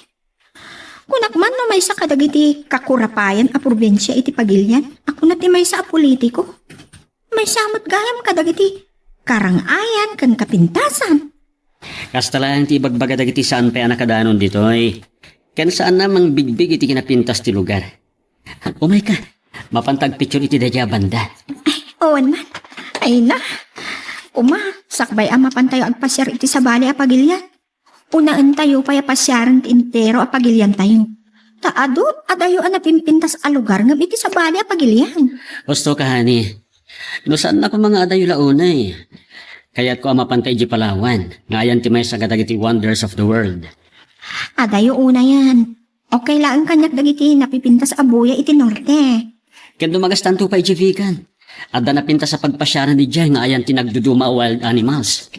Kunak man no maysa kadagiti kakurapayan a probinsia iti pagilian, a kuna ti maysa a politiko. Maysa met gayam kadagiti karang-ayan ken kapintasan. Kasta laeng ti ibagbaga dagiti saan pay a nakadanon ditoy. Ken saanna mangbigbig iti kinapintas ti lugar. Umayka, mapanta agpicture iti daydiay a banda. Ay, wen man. Ay na. Kuma, sakbay a mapantayo agpasiar iti sabali a pagilian. Unaentayo pay a pasiaren ti entero a pagiliantayo. Ta adu, adayo a napimpintas a lugar ngem iti sabali a pagilian. Husto ka, honey. No saanna koma nga adayo la unay. Kayatko a mapanta idiay Palawan, nga ayan ti maysa kadagiti wonders of the world. Adayo unayen. Okay laeng kaniak dagiti napipintas a buya iti Norte. Ken dumagastanto pay idiay Vigan. Adda napintas a pagpasiaran idiay nga ayan ti nagduduma a wild animals.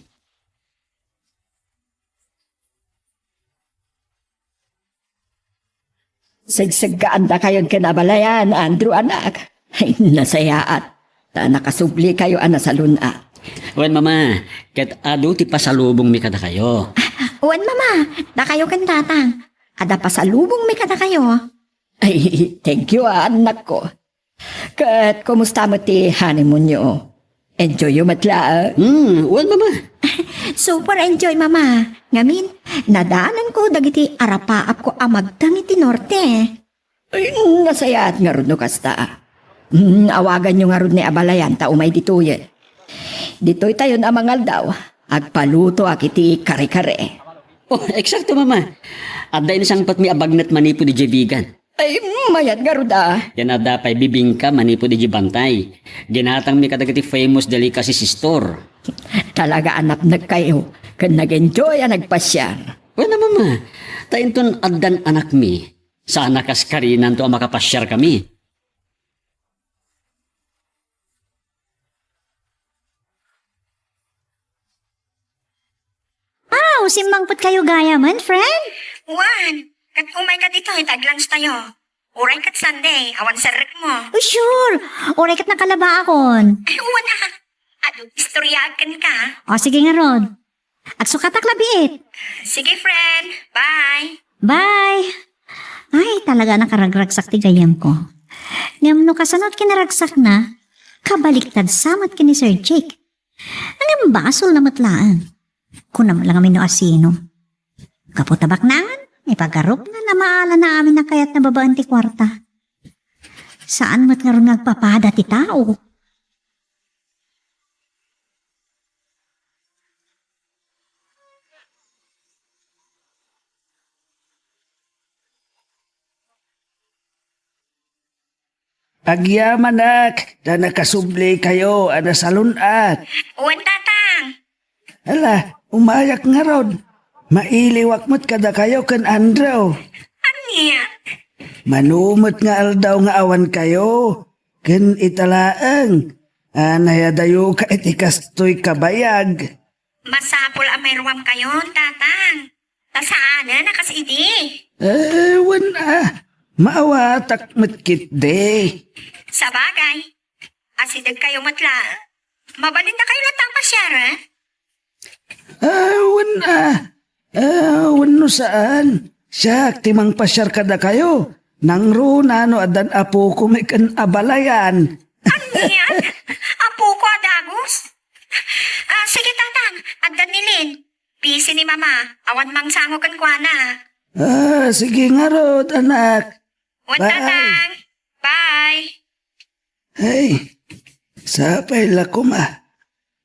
Segseggaandakayon ken abalayan, Andrew, anak. Ay, nasayaat. Ta nakasublikayo a nasalun-at. Wen, Mama, ket adu ti pasalubongmi kadakayo. Wen, Mama, dakayo ken Tatang. Adda pasalubongmi kadakayo. Ay, thank you, a, annakko. Ket kumusta met ti honeymoonyo? Enjoyyo met laeng? Hmm, wen, Mama. Super enjoy, Mama. Ngamin, nadanonko dagiti arapaapko a magteng iti Norte. Ay, nasayaat ngarud no kasta. Hmm, awaganyo ngarud ni abalayan ta umay ditoyen. Ditoytayon a mangaldaw, agpalutoak iti kare-kare. Oh, eksakto, Mama. Adda insangpetmi a bagnet manipud idiay Vigan. Ay, mayat ngarud a. Ken adda pay bibingka manipud idiay Bantay. Ginatangmi kadagiti famous delicacies store. Talaga a napnekkayo ken nag-enjoy a nagpasiar. Wen a, Mama, ta inton addan anakmi, saan a kas karinanto a makapasiarkami. Aw, simmangpet kayo gayamen, friend? Wen, ket umayka ditoy ta ag-lunch tayo. Uray ket Sunday, awan serrekmo. Oh, sure. Uray ket nakalabaakon. Ay, wen a. Adu, istoryaak kenka. O, sige ngarud. Agsukatak labiit. Sige, friend. Bye. Bye. Ay, talaga nakaragragsak ti gayyemko. Ngem no kasano ti kinaragsakna, kabaliktad sa met ken ni Sir Jake. Ngem basolna met laeng. Kunam lang amin no asino. Gapu ta baknangan, ipagarupna a maala na amin a kayatna babaen ti kuarta. Saan met ngarud nga agpapada ti tao? Agyamanak ta nakasublikayo a nasalun-at. Wen, Tatang. Ala, umayak ngarud. Mailiwak met kadakayo ken Andrew. Ania? Mano met nga aldaw nga awankayo, ken ita laeng a nayadayoka iti kastoy kabayag. Masapul a mairuamkayon, Tatang. Ta saanen a kas idi. Eh, wen a. Maawatak met ketdi. Sabagay, asidegkayo met laeng. Mabalindakayo latta a pasiar, eh? Ah, wen a. Ah, wenno saan. Siak ti mangpasiar kadakayo. Nangruna no addan apokon ken abalayan. Anian? Apoko a dagus? Ah, sige, Tatang. Addan ni Lin. Busy ni Mama. Awan mangsango kenkuana. Ah, sige ngarud, anak. Wen, Tatang. Bye. Ay, sapay la koma.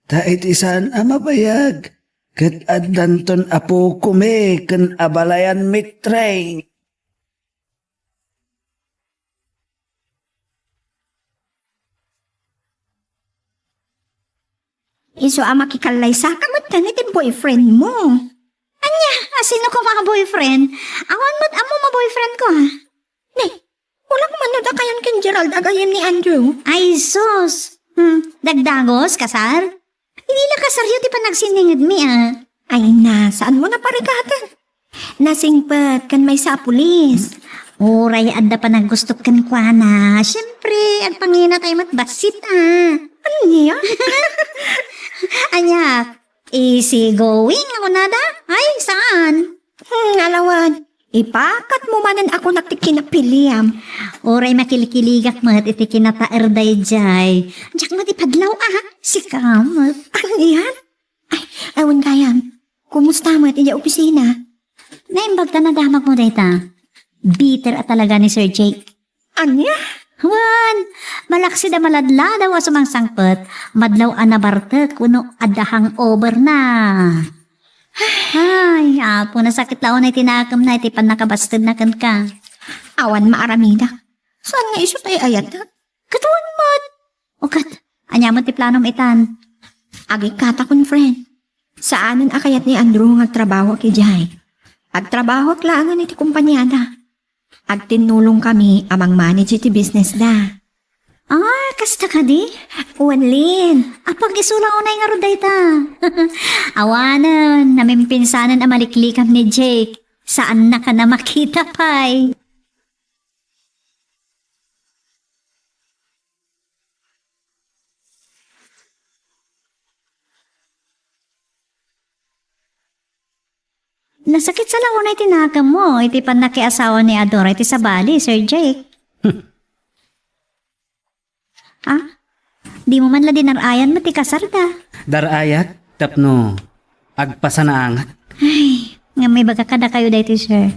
Ta iti saan a mabayag, ket addanton apokomi ken abalayanmi, Trey. Isu a makikallaysaka metten iti boyfriend mo. Ania, asino koma a boyfriend? Awan met ammom a boyfriend ko, a. Ne, ulak man no dakayon ken Gerald a gayyem ni Andrew. Ay, sus! Hmm, dagdagos, kasar? Idi la kasaryo ti panagsinningedmi, a. Ay na, saanmo a parikaten? Nasingpet ken maysa a pulis. Uray adda panaggusto kenkuana. Siempre, agpanginatay met bassit, a. Ania? Ania, easy going a kunada? Ay, saan? Hmm, alawan. Ipakatmo manen a kunak ti kinapiliam. Uray makilkiligak met iti kinataer daydiay. Diak met ipadlaw, a. Sika met. Anian? Ay, awan gayam. Kumusta met idiay opisina? Naimbag ta nadamagmo dayta. Bitter a talaga ni Sir Jake. Ania? Wen, malaksid a maladladaw a sumangsangpet, madlaw a nabartek wenno adda hangover na. Ay, Apo, nasakit la unay ti nakemna iti pannakabastedna kenka. Awan maaramidak. Saan nga isu ti ay-ayatek? Ket wen met. O ket, ania met ti planom itan? Agikkatakon, friend. Saanen a kayat ni Andrew nga agtrabahoak idiay. Agtrabahoak laengen iti kompaniada. Agtinnulongkami a mangmanage iti businessda. Ah, kasta kadi? Wen, Lin, apag-isu la unay ngarud dayta. Awanen, namimpinsanen a maliklikam ni Jake. Saannaka a makita pay. Nasakit sa la unay ti nakemmo iti pannakiasawa ni Adora iti sabali, Sir Jake. Hmm. Ah? Dimo man la dinar-ayan met ti kasarda. Dar-ayak tapno agpasanaangat. Ay, ngem ibaga kadakayo daytoy, sir.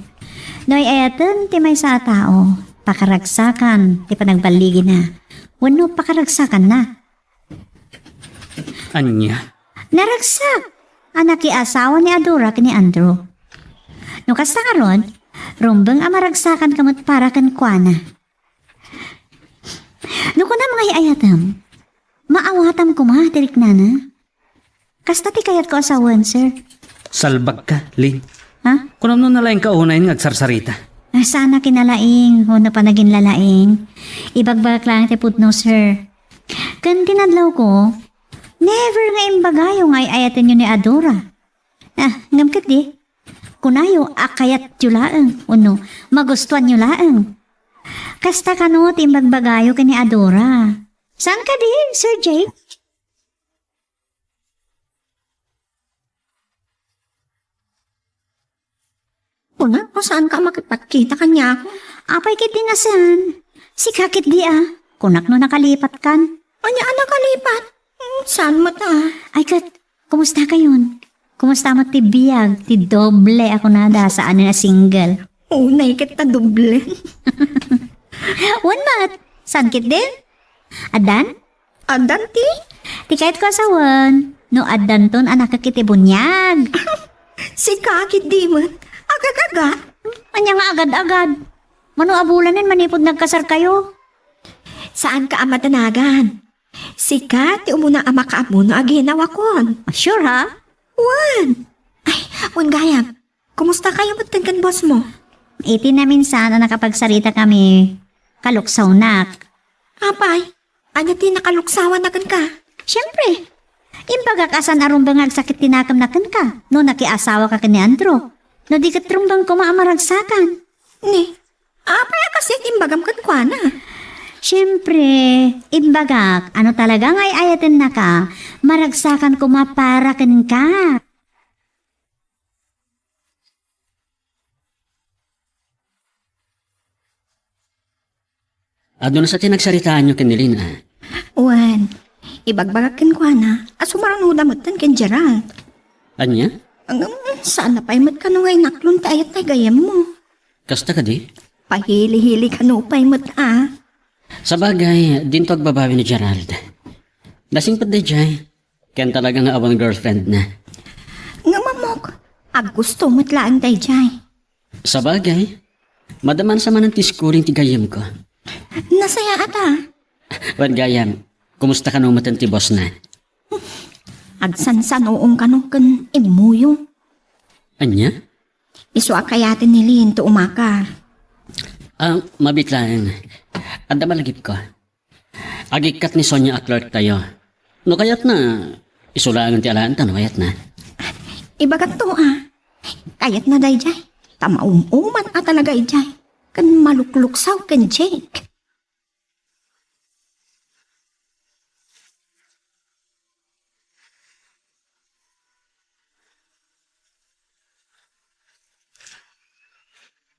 No ay-ayaten ti maysa a tao, pakaragsakan ti panagballigina. Wenno pakaragsakanna. Ania? Naragsak a nakiasawa ni Adora ken ni Andrew. No kasta ngarud, rumbeng a maragsakanka met para kenkuana. No kunam nga ay-ayatem, maawatam koma ti riknana. Kasta ti kayatko a sawen, sir. Salbagka, Lin. Kunam no nalaingka unay nga agsarsarita. Ah, saan a kinalaing, wenno panaginlalaing. Ibagbagak laeng ti pudno, sir. Ken ti nadlawko, never nga imbagayo nga ay-ayatenyo ni Adora. Ah, ngem ketdi, kunayo a kayatyo laeng, wenno magustuanyo laeng. Kasta kano ti imbagbagayo ken ni Adora. Saan kadi, Sir Jake? Kunak no saan ka makipagkita kaniak. Apay ketdi nga saan? Sika ketdi a. Kunak no nakalipatkan. Ania a nakalipat? Hmm, saan met a? Ay ket, kumusta kayon? Kumusta met ti biag, ti doble a kunada, saan a single? Unay ket ta doble. Wen met, saan ketdin? Addan? Addan ti? Ti kayatko a sawen, no addanton a nakakit iti buniag. Sika ketdi met, agad-agad. Ania nga agad-agad? Mano a bulanen manipud nagkasarkayo? Saanka a madanagan. Sika ti umuna a makaammo no aginawakon. Sure, ha? Wen. Ay, wen gayam. Kumusta kayo met ken boss mo? Iti naminsan a nakapagsarita kami, kaluksawnak. Apay, ania ti nakaluksawanna kenka? Siempre, imbagak a saan a rumbeng nga agsakit ti nakemna kenka no nakiasawaka ken ni Andrew. No di ket rumbeng koma a maragsakan. Ni, apay a kasdiay ti imbagam kenkuana? Siempre, imbagak a no talaga nga ay-ayatennaka, maragsakan koma para kenka. Aduna sa ti nagsaritaanyo ken ni Lynn, a? Wen, ibagbagak kenkuana a sumarunoda metten ken Gerald. Ania? Ngem, saan a pay met kano nga inaklon ti ayat ti gayyemmo. Kasta kadi? Pahili-hili kano pay met a. Sabagay, dinto agbabawi ni Gerald. Nasingpet daydiay, ken talaga nga awan girlfriend na. Ngem ammok, aggusto met laeng daydiay. Sabagay, madaman sa manen ti scoring ti gayyemko. Nasayaat a. Wen gayam, kumusta kano metten ti boss na? Agsansanoong kano ken immuyo. Ania? Isu a kayaten ni Lynn ti umakar. Ah, mabiit laeng. Adda malagipko. Agikkat ni Sonia a clerk tayo. No kayatna, isu laengen ti alaenta no kayatna. Ibagakto a. Kayatna daydiay. Ta maum-uman a talaga idiay. Ken malukluksaw ken Jake.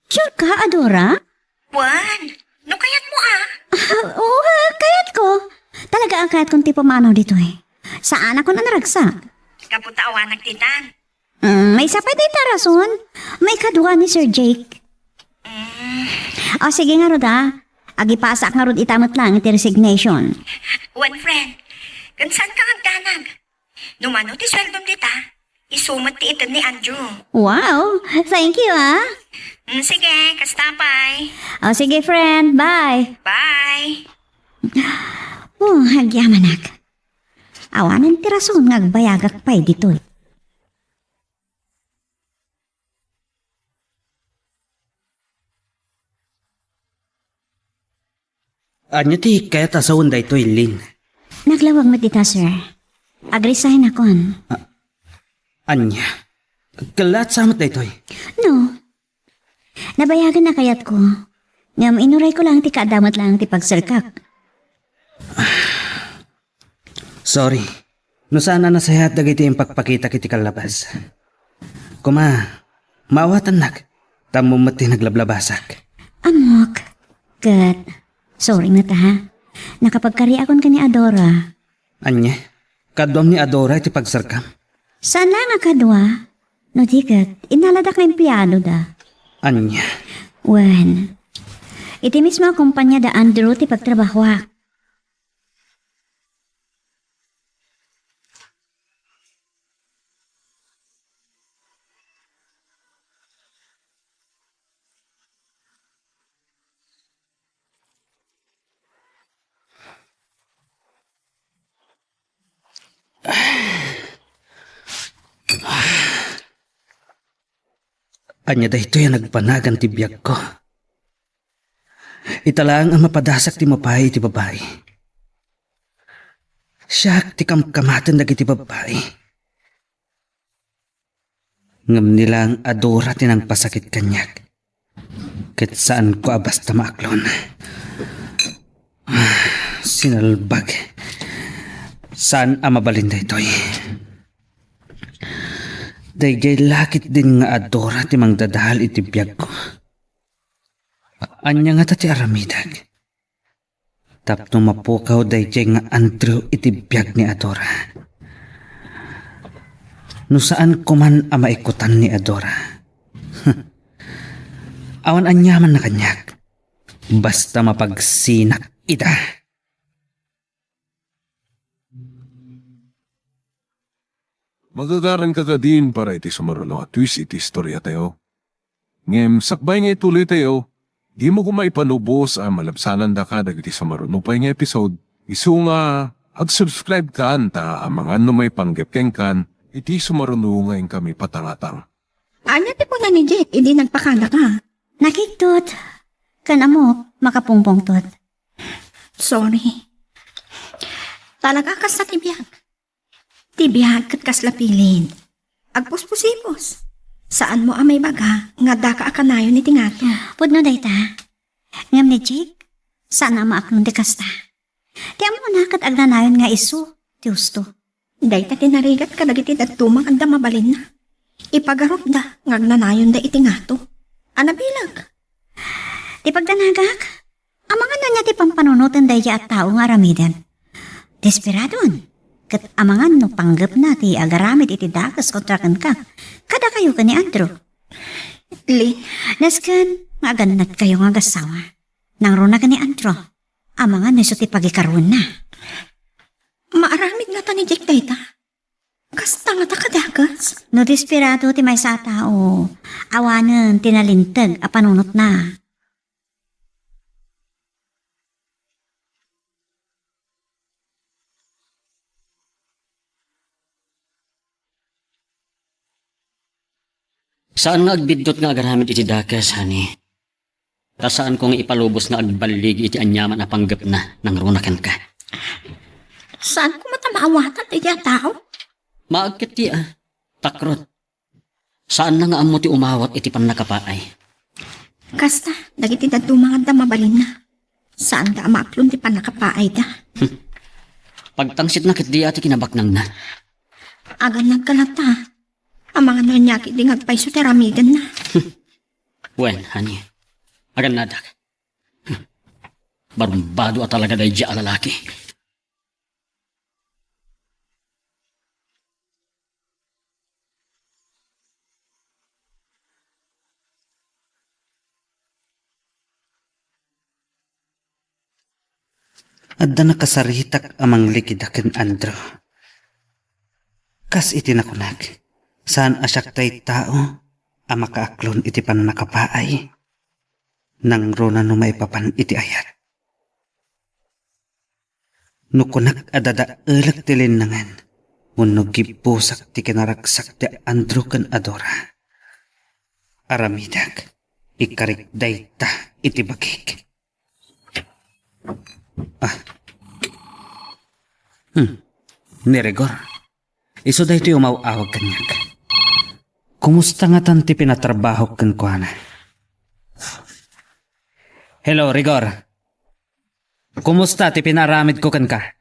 Sure ka, Adora? Wen, no kayatmo a. Ah, oo, ah, kayatko. Talaga a kayatkon ti pumanaw ditoy. Saanakon a naragsak. Gapu ta awanak ditan. Mm, maysa pay dayta a rason. Maikadua ni Sir Jake. Mm. O, sige ngarud, a. Agipasaak ngarud ita met laeng iti resignation. Wen, friend, ken saanka nga agdanag? No mano ti sueldom dita, isu met ti ited ni Andrew. Wow! Thank you, a. Mm, sige, kasta pay. O, sige, friend. Bye. Bye. Oh, agyamanak. Awanen ti rason nga agbayagak pay ditoy. Ania ti kayat a sawen daytoy, Lynn? Naglawag met dita, sir. Ag-resignakon. A-, ania? Kellaat sa met daytoy? No. Nabayagen a kayatko. Ngem inurayko laeng ti kaadda met laeng ti pagserkak. Sorry. No saan a nasayaat dagiti impakpakitak iti kallabas. Koma, maawatannak, ta ammom met ti naglablabasak. Ammok, ket sorry met, ha. Nakapagkariakon ken ni Adora. Ania? Kaduam ni Adora iti pagserkam? Saan laeng a kadua. No di ket, innaladak nga empleadoda. Ania? Wen, iti mismo a kompania da Andrew ti pagtrabahoak. Ania daytoy a nagbanagan ti biagko? Ita laeng a mapadasak ti mapaay iti babai. Siak ti kamkamaten dagiti babbai. Ngem ni laeng a Dora ti nangpasakit kaniak. Ket saanko a basta maaklon. Sinalbag. Saan a mabalin daytoy. Daydiay la ketdin nga a Dora ti mangdadael iti biagko. Ania ngata ti aramidek? Tapno mapukaw daydiay nga Andrew iti biag ni a Dora. No saanko man a maikutan ni a Dora. Awan aniamanna kaniak. Basta mapagsinak ida. Magagaranka kadin para iti sumaruno a twist iti istoriatayo. Ngem sakbay nga ituloytayo, dimo koma ipalubos a malabsanandaka dagiti sumaruno pay nga episode, isu nga ag-subscribe kan ta amangan no maipanggep kenkan iti sumaruno nga inkami patangatang. Ania ti kuna ni Jake idi nagpakadaka? Nakigtot. Ken ammok, makapungpungtot. Sorry. Talaga kasta ti biag. Ti biag ket kasla pilin. Agpuspusipos. Saanmo a maibaga nga addaka a kanayon iti ngato. Pudno dayta. Ngem ni Jake, saan a maaklon ti kasta. Ti ammona ket agnanayon nga isu ti husto. Dayta ti narigat kadagiti dadduma nga adda mabalinna. Ipagarupda nga agnanayonda iti ngato. A nabileg. Ti pagdanagak, amangan ania ti pampanunoten daydiay a tao nga aramiden. Desperadon, ket amangan no panggepna ti agaramid iti dakes kontra kenka, kadakayo ken ni Andrew. Lin. Nasken nga agannadkayo nga agassawa. Nangruna ken ni Andrew, amangan no isu ti pagikaruenna. Maaramid ngata ni Jake dayta? Kasta ngata kadakes? No desperado ti maysa a tao, awanen ti nalinteg a panunotna. Saan nga agbiddut nga agaramid iti dakes, honey. Ta saanko nga ipalubos nga agballigi iti aniaman a panggepna nangruna kenka. Saanko met a maawatan daydiay a tao? Maagkit ti, ah, takrot. Saanna nga ammo ti umawat iti pannakapaay. Kasta, dagiti dadduma nga adda mabalinna. Saanda a maaklon ti pannakapaayda. Pagtangsitna ketdi a ti kinabaknangna. Agannadka latta. Amangan no ania ketdi nga agpayso ti aramidenna. Wen, honey. Agannadak. Barumbado a talaga daydiay a lalaki. Adda nakasaritak a manglikida ken Andrew. Kas iti nakunak, saan a siak tay tao a makaaklon iti pannakapaay. Nangruna no maipapan iti ayat. No kunak a dadaelek ti linnangen, wenno gibbusak ti kinaragsak ti Andrew ken a Dora, aramidek, ikarik dayta iti bagik. Ah. Hmm. Ni Rigor. Isu daytoy umaw-awag kaniak. Kumusta ngatan ti pinatarbahok kenkuana? Hello, Rigor. Kumusta ti pinaaramidko kenka?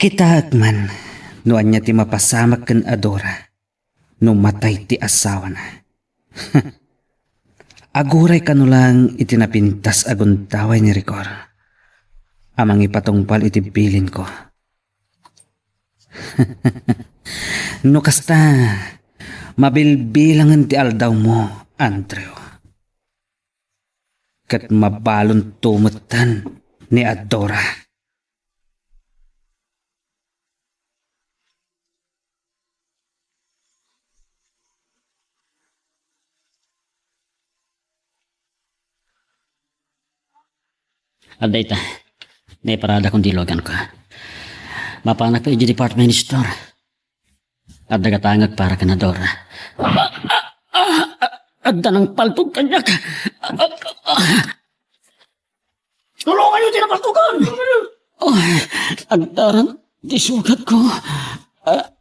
Kitaek man no ania ti mapasamak ken a Dora no matay ti asawana. Aguray kano lang iti napintas a gundaway ni Rigor a mangipatungpal iti bilinko. No kasta, mabilbilangen ti aldawmo, Andrew. Ket mabalonto metten ni a Dora. Adda ita. Naiparadakon diluganko. Mapanak pay idiay department store. Adda gatangek para ken Adora. Adda nangpaltog kaniak. Tulonganyo ti napaltogan! Oh, agtaran ti sugatko. Ah.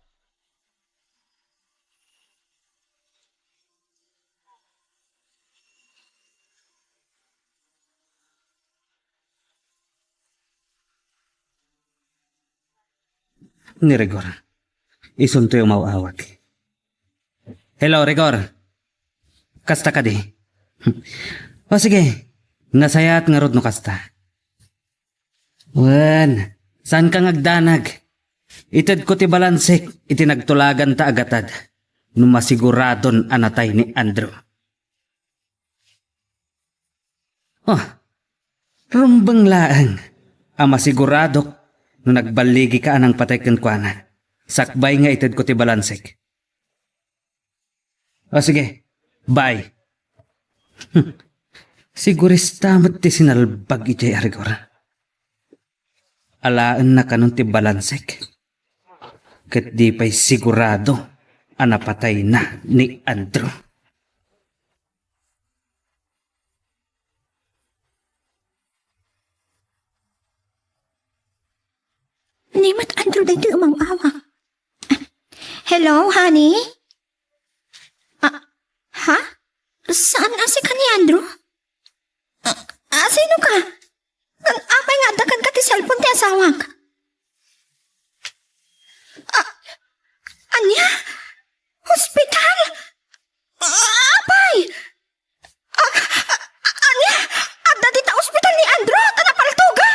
Ni Rigor. Isuntoy umaw-awag. Hello, Rigor. Kasta kadi? O sige, nasayaat ngarud no kasta. Wen, saanka nga agdanag? Itedko ti balansek iti nagtulaganta a gatad no masiguradon a natay ni Andrew. Oh, rumbeng laeng a masiguradok no nagballigika a nangpatay kenkuana, sakbay nga itedko ti balansek. O sige, bye. Sigurista met ti sinalbag idiay a Rigor. Alaenna kanon ti balansek. Ket di pay sigurado a napatayna ni Andrew. Ni met Andrew daytoy umaw-awag. Hello, honey? Ah, ha? Saan a sika ni Andrew? Ah, ah, sino ka? Apay nga adda kenka ti cellphone ti asawak? Ah, ania? Hospital? Ah, apay? Ah, ah, ania? Adda dita ospital ni Andrew ta napaltogan?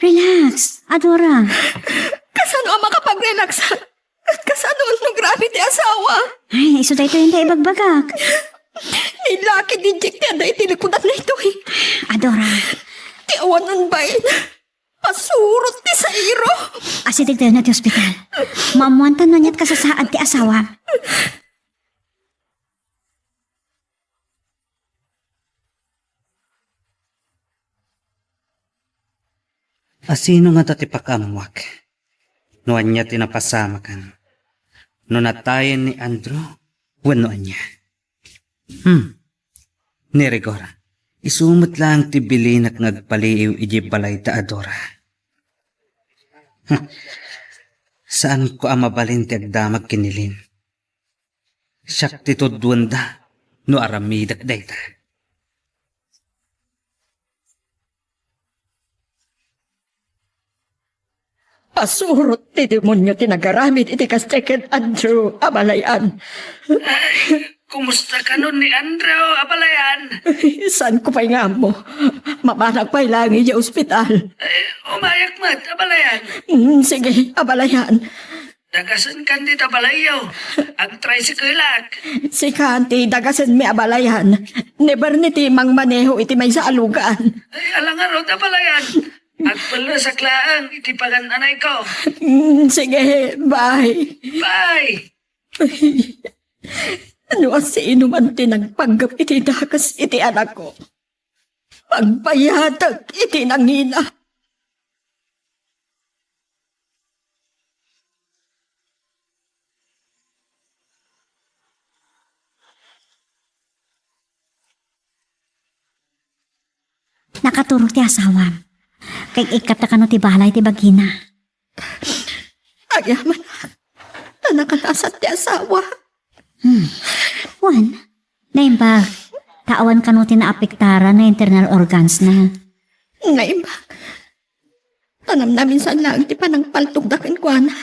Relax, Adora. Kasano a makapagrelax? Ket kasano no grabe ti asawa? Ay, isu daytoy inday ibagbagak. Ni laki di Jack ti adda iti likudan daytoy. Adora. Ti awanan bain. Pasurot ti sairo. Asidegdayonyo ti ospital. Maammoantan no aniat kasasaad ti asawam. Asino ngata ti pakaammuak? No ania ti napasamakan? No natayen ni Andrew wenno ania? Hmm. Ni Rigor, isu met laeng ti bilinak nga agpaliiw idiay balay da Adora. Saanko a mabalin ti agdamag ken ni Lynn. Siak ti tudwenda no aramidek dayta. Pasurot ti demonio ti nagaramid iti kasta ken Andrew, abalayan. Ay, kumusta kanon ni Andrew, abalayan? Saanko pay nga ammo. Mapanak pay laeng idiay ospital. Ay, umayak met, abalayan. Mm, sige, abalayan. Dagasenkan dita balayyo. Agtricycle-ak. Sika ti dagasenmi, abalayan. Ni Bernie ti mangmaneho iti maysa a lugan. Ay, ala ngarud, abalayan. Agpellesak laeng iti pagan-anayko. Mm, sige, bye. Bye. No asino man ti nagpanggep iti dakes iti anakko, pagbayatek iti nangina. Nakaturog ti asawam. Kay ikkatta kano ti balay ti bagina. Agyamanak, ta nakalasat ti asawa. Hmm. Wen, naimbag, ta awan kano ti naapektaran nga internal organs na. Naimbag. Ta namnaminsan laeng ti panangpaltogda kenkuana.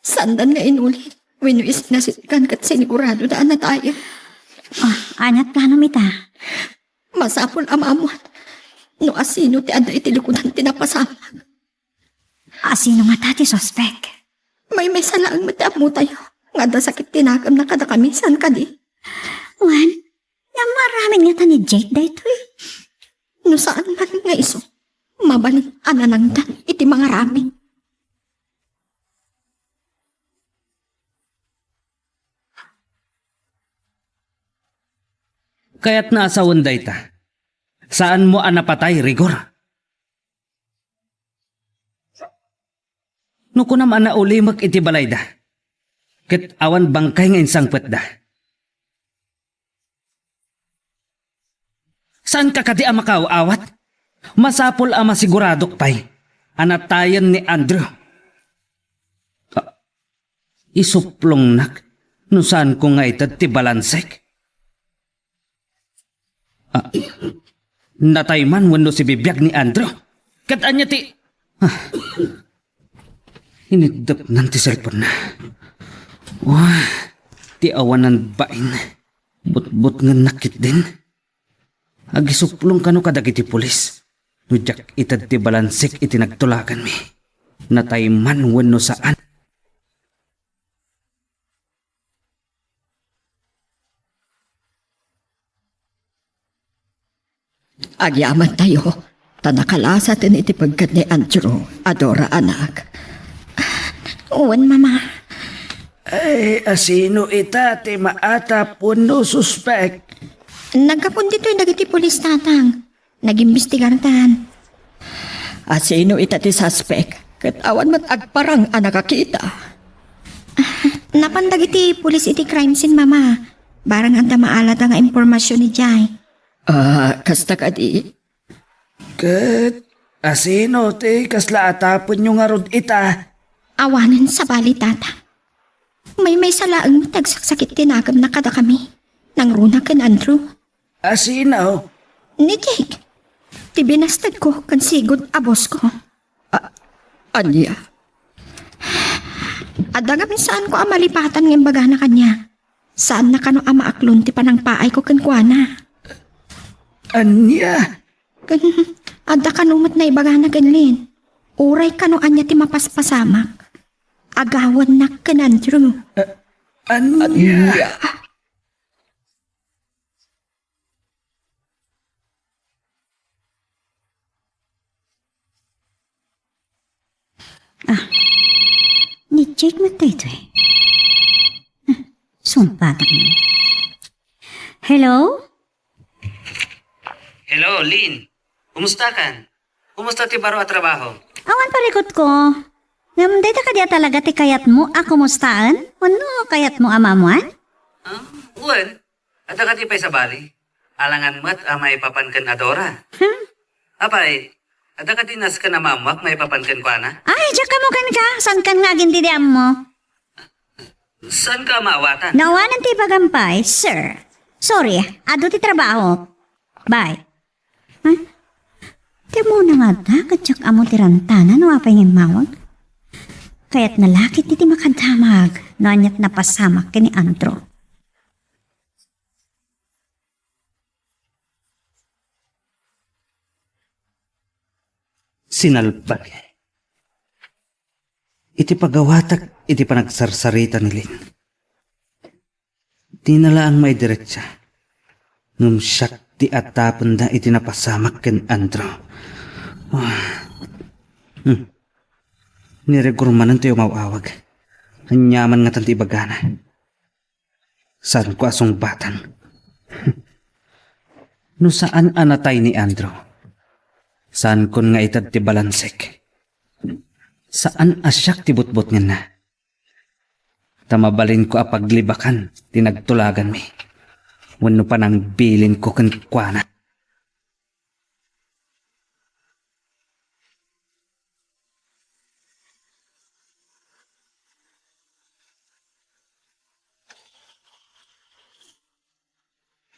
Saandan nga inulit wenno isinasitgan ket siniguradoda a natayen. Ah, ania ti planom ita? Masapul a maammuan no asino ti adda iti likudan ti napasamak. Asino ngata ti suspek? Maymaysa laeng met ti ammotayo nga adda sakit ti nakemna kadakami, saan kadi? Wen, namaaramid ngata ni Jake daytoy? No saan man nga isu, mabalin a nanangdan iti mangaramid. Kayatna a sawen dayta. Saanmo a napatay, Rigor. No kunam a naulimek iti balayda, ket awan bangkay nga insangpetda. Saanka kadi a makaaw-awat? Masapul a masiguradok pay a natayen ni Andrew. Ah, isuplongnak no saanko nga ited ti balansek. Ah, natay man wenno sibibiag ni Andrew? Ket ania ti, ah, iniddepnan ti cellphone-na. Wah, ti awanan bain. Butbutngennak ketdin. Agisuplong kano kadagiti pulis no diak ited ti balansek iti nagtulaganmi. Natay man wenno saan. Agyamantayo, ta nakalasaten iti pegget ni Andrew, Adora, anak. Wen, Mama. Ay, asino ita ti maatap wenno suspek? Naggapu ditoy dagiti pulis, Tatang. Nagimbestigartan. Asino ita ti suspek? Ket awan met agparang a nakakita. Napan dagiti pulis iti crime scene, Mama. Barang adda maalada nga impormasion idiay. Ah, kasta kadi? Ket asino ti kasla atapenyo ngarud ita? Awanen sabali, Tata. Maymaysa laeng met ti agsaksakit ti nakemna kadakami. Nangruna ken Andrew. Asino? Ni Jake. Ti binastedko ken sigud a bossko. A-, ania? Adda ngamin saanko a malipatan nga imbagana kaniak. Saanna kano a maaklon ti panangpaayko kenkuana. Ania? Ken adda kano met naibagana ken Lynn. Uray kano ania ti mapaspasamak. Agawannak ken Andrew. A-, ania? Ania? Ah, ni Jake met daytoy. Ah, sungbatak man. Hello? Hello, Lynn. Kumusta kan? Kumusta ti baro a trabaho? Awan parikutko. Ngem dayta kadi a talaga ti kayatmo a kumustaen? Wenno kayatmo a maammuan? Ah, wen. Adda kadi pay sabali? Alangan met a maipapan ken Adora. Hmm? Apay, adda kadi nasken a maammuak maipapan kenkuana? Ay, diak ammo kenka. Saankan nga agin ti di ammo? Saanka a maawatan? No awanen ti ibagam pay, sir. Sorry, adu ti trabaho. Bye. Huh? Ti ammona nga adda, ket diak ammo ti rantana no apay nga immawag. Kayatna la ket ti makadamag no aniat napasamak ken ni Andrew. Sinalbag iti pagawatak iti panagsarsarita ni Lynn. Dina laeng maidiretsa ngem siak ti atapenda iti napasamak ken Andrew. Ah. Hmm. Ni Rigor manen ti umaw-awag. Aniaman ngatan ti ibagana? Saanko a sungbatan. No saan a natay ni Andrew, saankon nga ited ti balansek. Saan a siak ti butbutngenna. Ta mabalinko a paglibakan ti nagtulaganmi wenno panangbilinko kenkuana.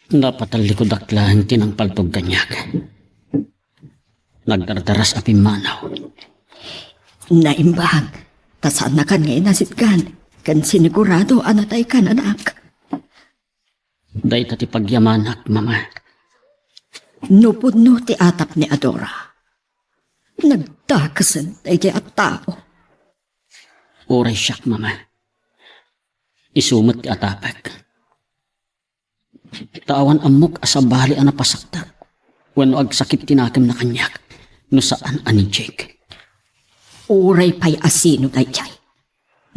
Napatallikudak laeng ti nangpaltog kaniak. Nagdardaras a pimmanaw. Naimbag, ta saannakan nga inasitgan, ken sinigurado a nataykan, anak. Dayta ti pagyamanak, Mama. No pudno ti atap ni Adora, nagdakesen daydiay a tao. Uray siak, Mama. Isu met ti atapek. Ta awan ammok a sabali a napasaktak wenno agsakit ti nakemna kaniak. No saan a ni Jake, uray pay a sino daydiay,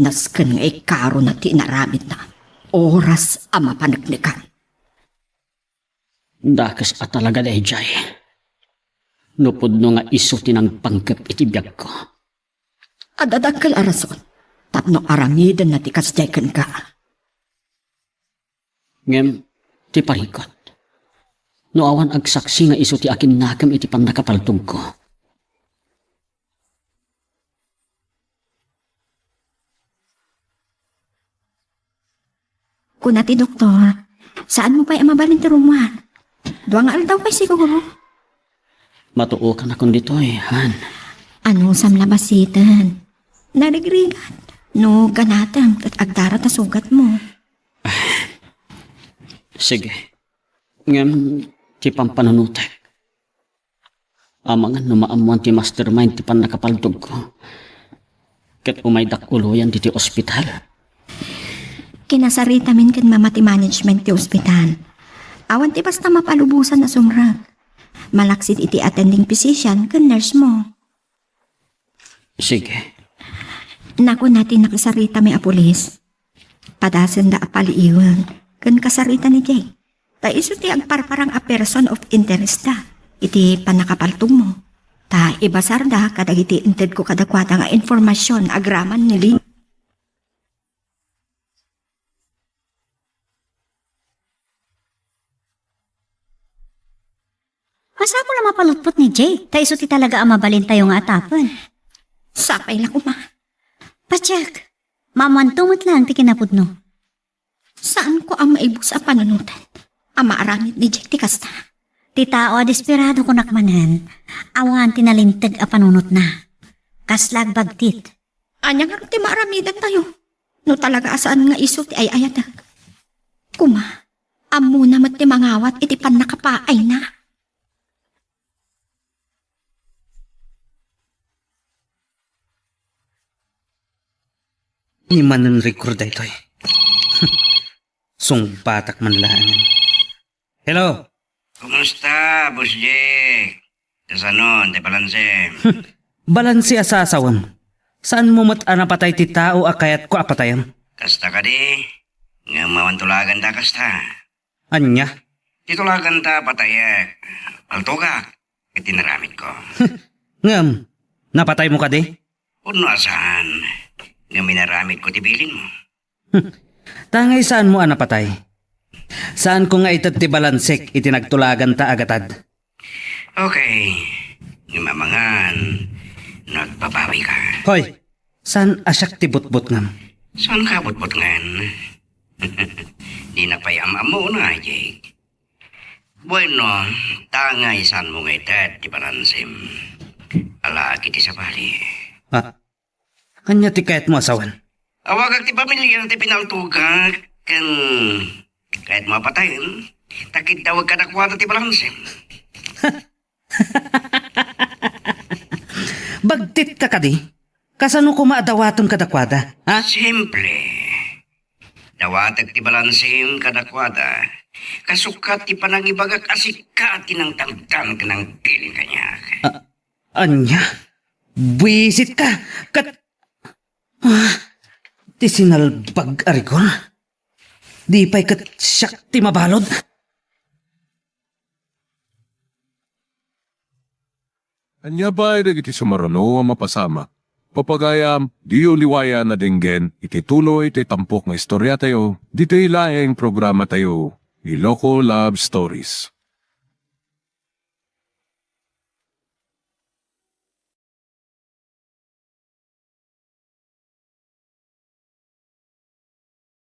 nasken nga ikarona ti inaramidna. Oras a mapaneknekan. Dakes a talaga daydiay. No pudno nga isu ti nangpanggep iti biagko. Adda dakkel a rason tapno aramidenna ti kasdiay kenka. Ngem, ti parikut, no awan agsaksi nga isu ti akinnakem iti pannakapaltugko. Kuna ti doktor, saanmo pay a mabalin ti rummuar. Dua nga aldaw pay siguro. Matuokan a kun ditoy, han. Anusam la basiten? Narigrigat. No ganatem ket agdara ta sugatmo. Sige. Ngem ti pampanunotek, amangan no maammoan ti mastermind ti pannakapaltugko, ket umaydak uloyan ditoy ospital. Kinasaritamin ken mama ti management ti ospital. Awan ti basta mapalubosan a sumrek. Malaksid iti attending physician ken nurse mo. Sige. Nakuna ti nakasaritami a pulis. Padasenda a paliiwen ken kasarita ni Jake. Ta isu ti agparparang a person of interest da iti pannakapaltugmo. Ta ibasarda kadagiti intedko kadakuada nga informasion agraman ni Lee. Masapul a mapalutpot ni Jake, ta isu ti talaga a mabalintayo nga atapen. Sapay la koma. Patiek, maammoanto met laeng ti kinapudno. Saanko a maibus a panunoten a maaramid ni Jake ti kasta. Ti tao a desperado kunak manen, awan ti nalinteg a panunotna. Kasla agbagtit. Ania ngarud ti maaramidentayo no talaga a saan nga isu ti ay-ayatek? Koma, ammona met ti mangawat iti pannakapaayna. Ni manen rigor daytoy. Sungbatak man laengen. Hello? Kumusta, Boss Jake? Kasanon ti balansem? Balanse a sasawem. Saanmo met a napatay ti tao a kayatko a patayem? Kasta kadi, ngem awan tulaganda kasta. Ania? Ti tulaganta a patayek, paltogak iti inaramidko. Ngem, napataymo kadi? Pudno a saan, ngem inaramidko ti bilinmo. Tangay saanmo a napatay. Saanko nga ited ti balansek iti nagtulaganta a gatad. Okay. Ngem amangan no agbabawika. Hoy! Saan a siak ti butbutngem? Saanka butbutngen? Dina pay am-ammona, Jake. Bueno, tangay saanmo nga ited ti balansem. Alaak iti sabali. Ah, ania ti kayatmo a sawen? Awagak ti pamiliam ti pinaltogak ken kayatmo a patayen, ta kiddawek kadakuada ti balansem. Bagtitka kadi? Kasano koma a dawatem kadakuada, ha? Simple. Dawatek ti balansem kadakuada, kasukat ti panangibagak a sika ti nangtangtan ken nangbilin kaniak. A-, ania? Buisitka? Ket, ah, ti sinalbag a rigor. Di pay ket siak ti mabalud. Ania pay dagiti sumaruno a mapasamak? Papagayam, diyo liwayan a denggen iti tuloy ti tampok nga istoriatayo ditoy laeng programatayo, Iloko Love Stories.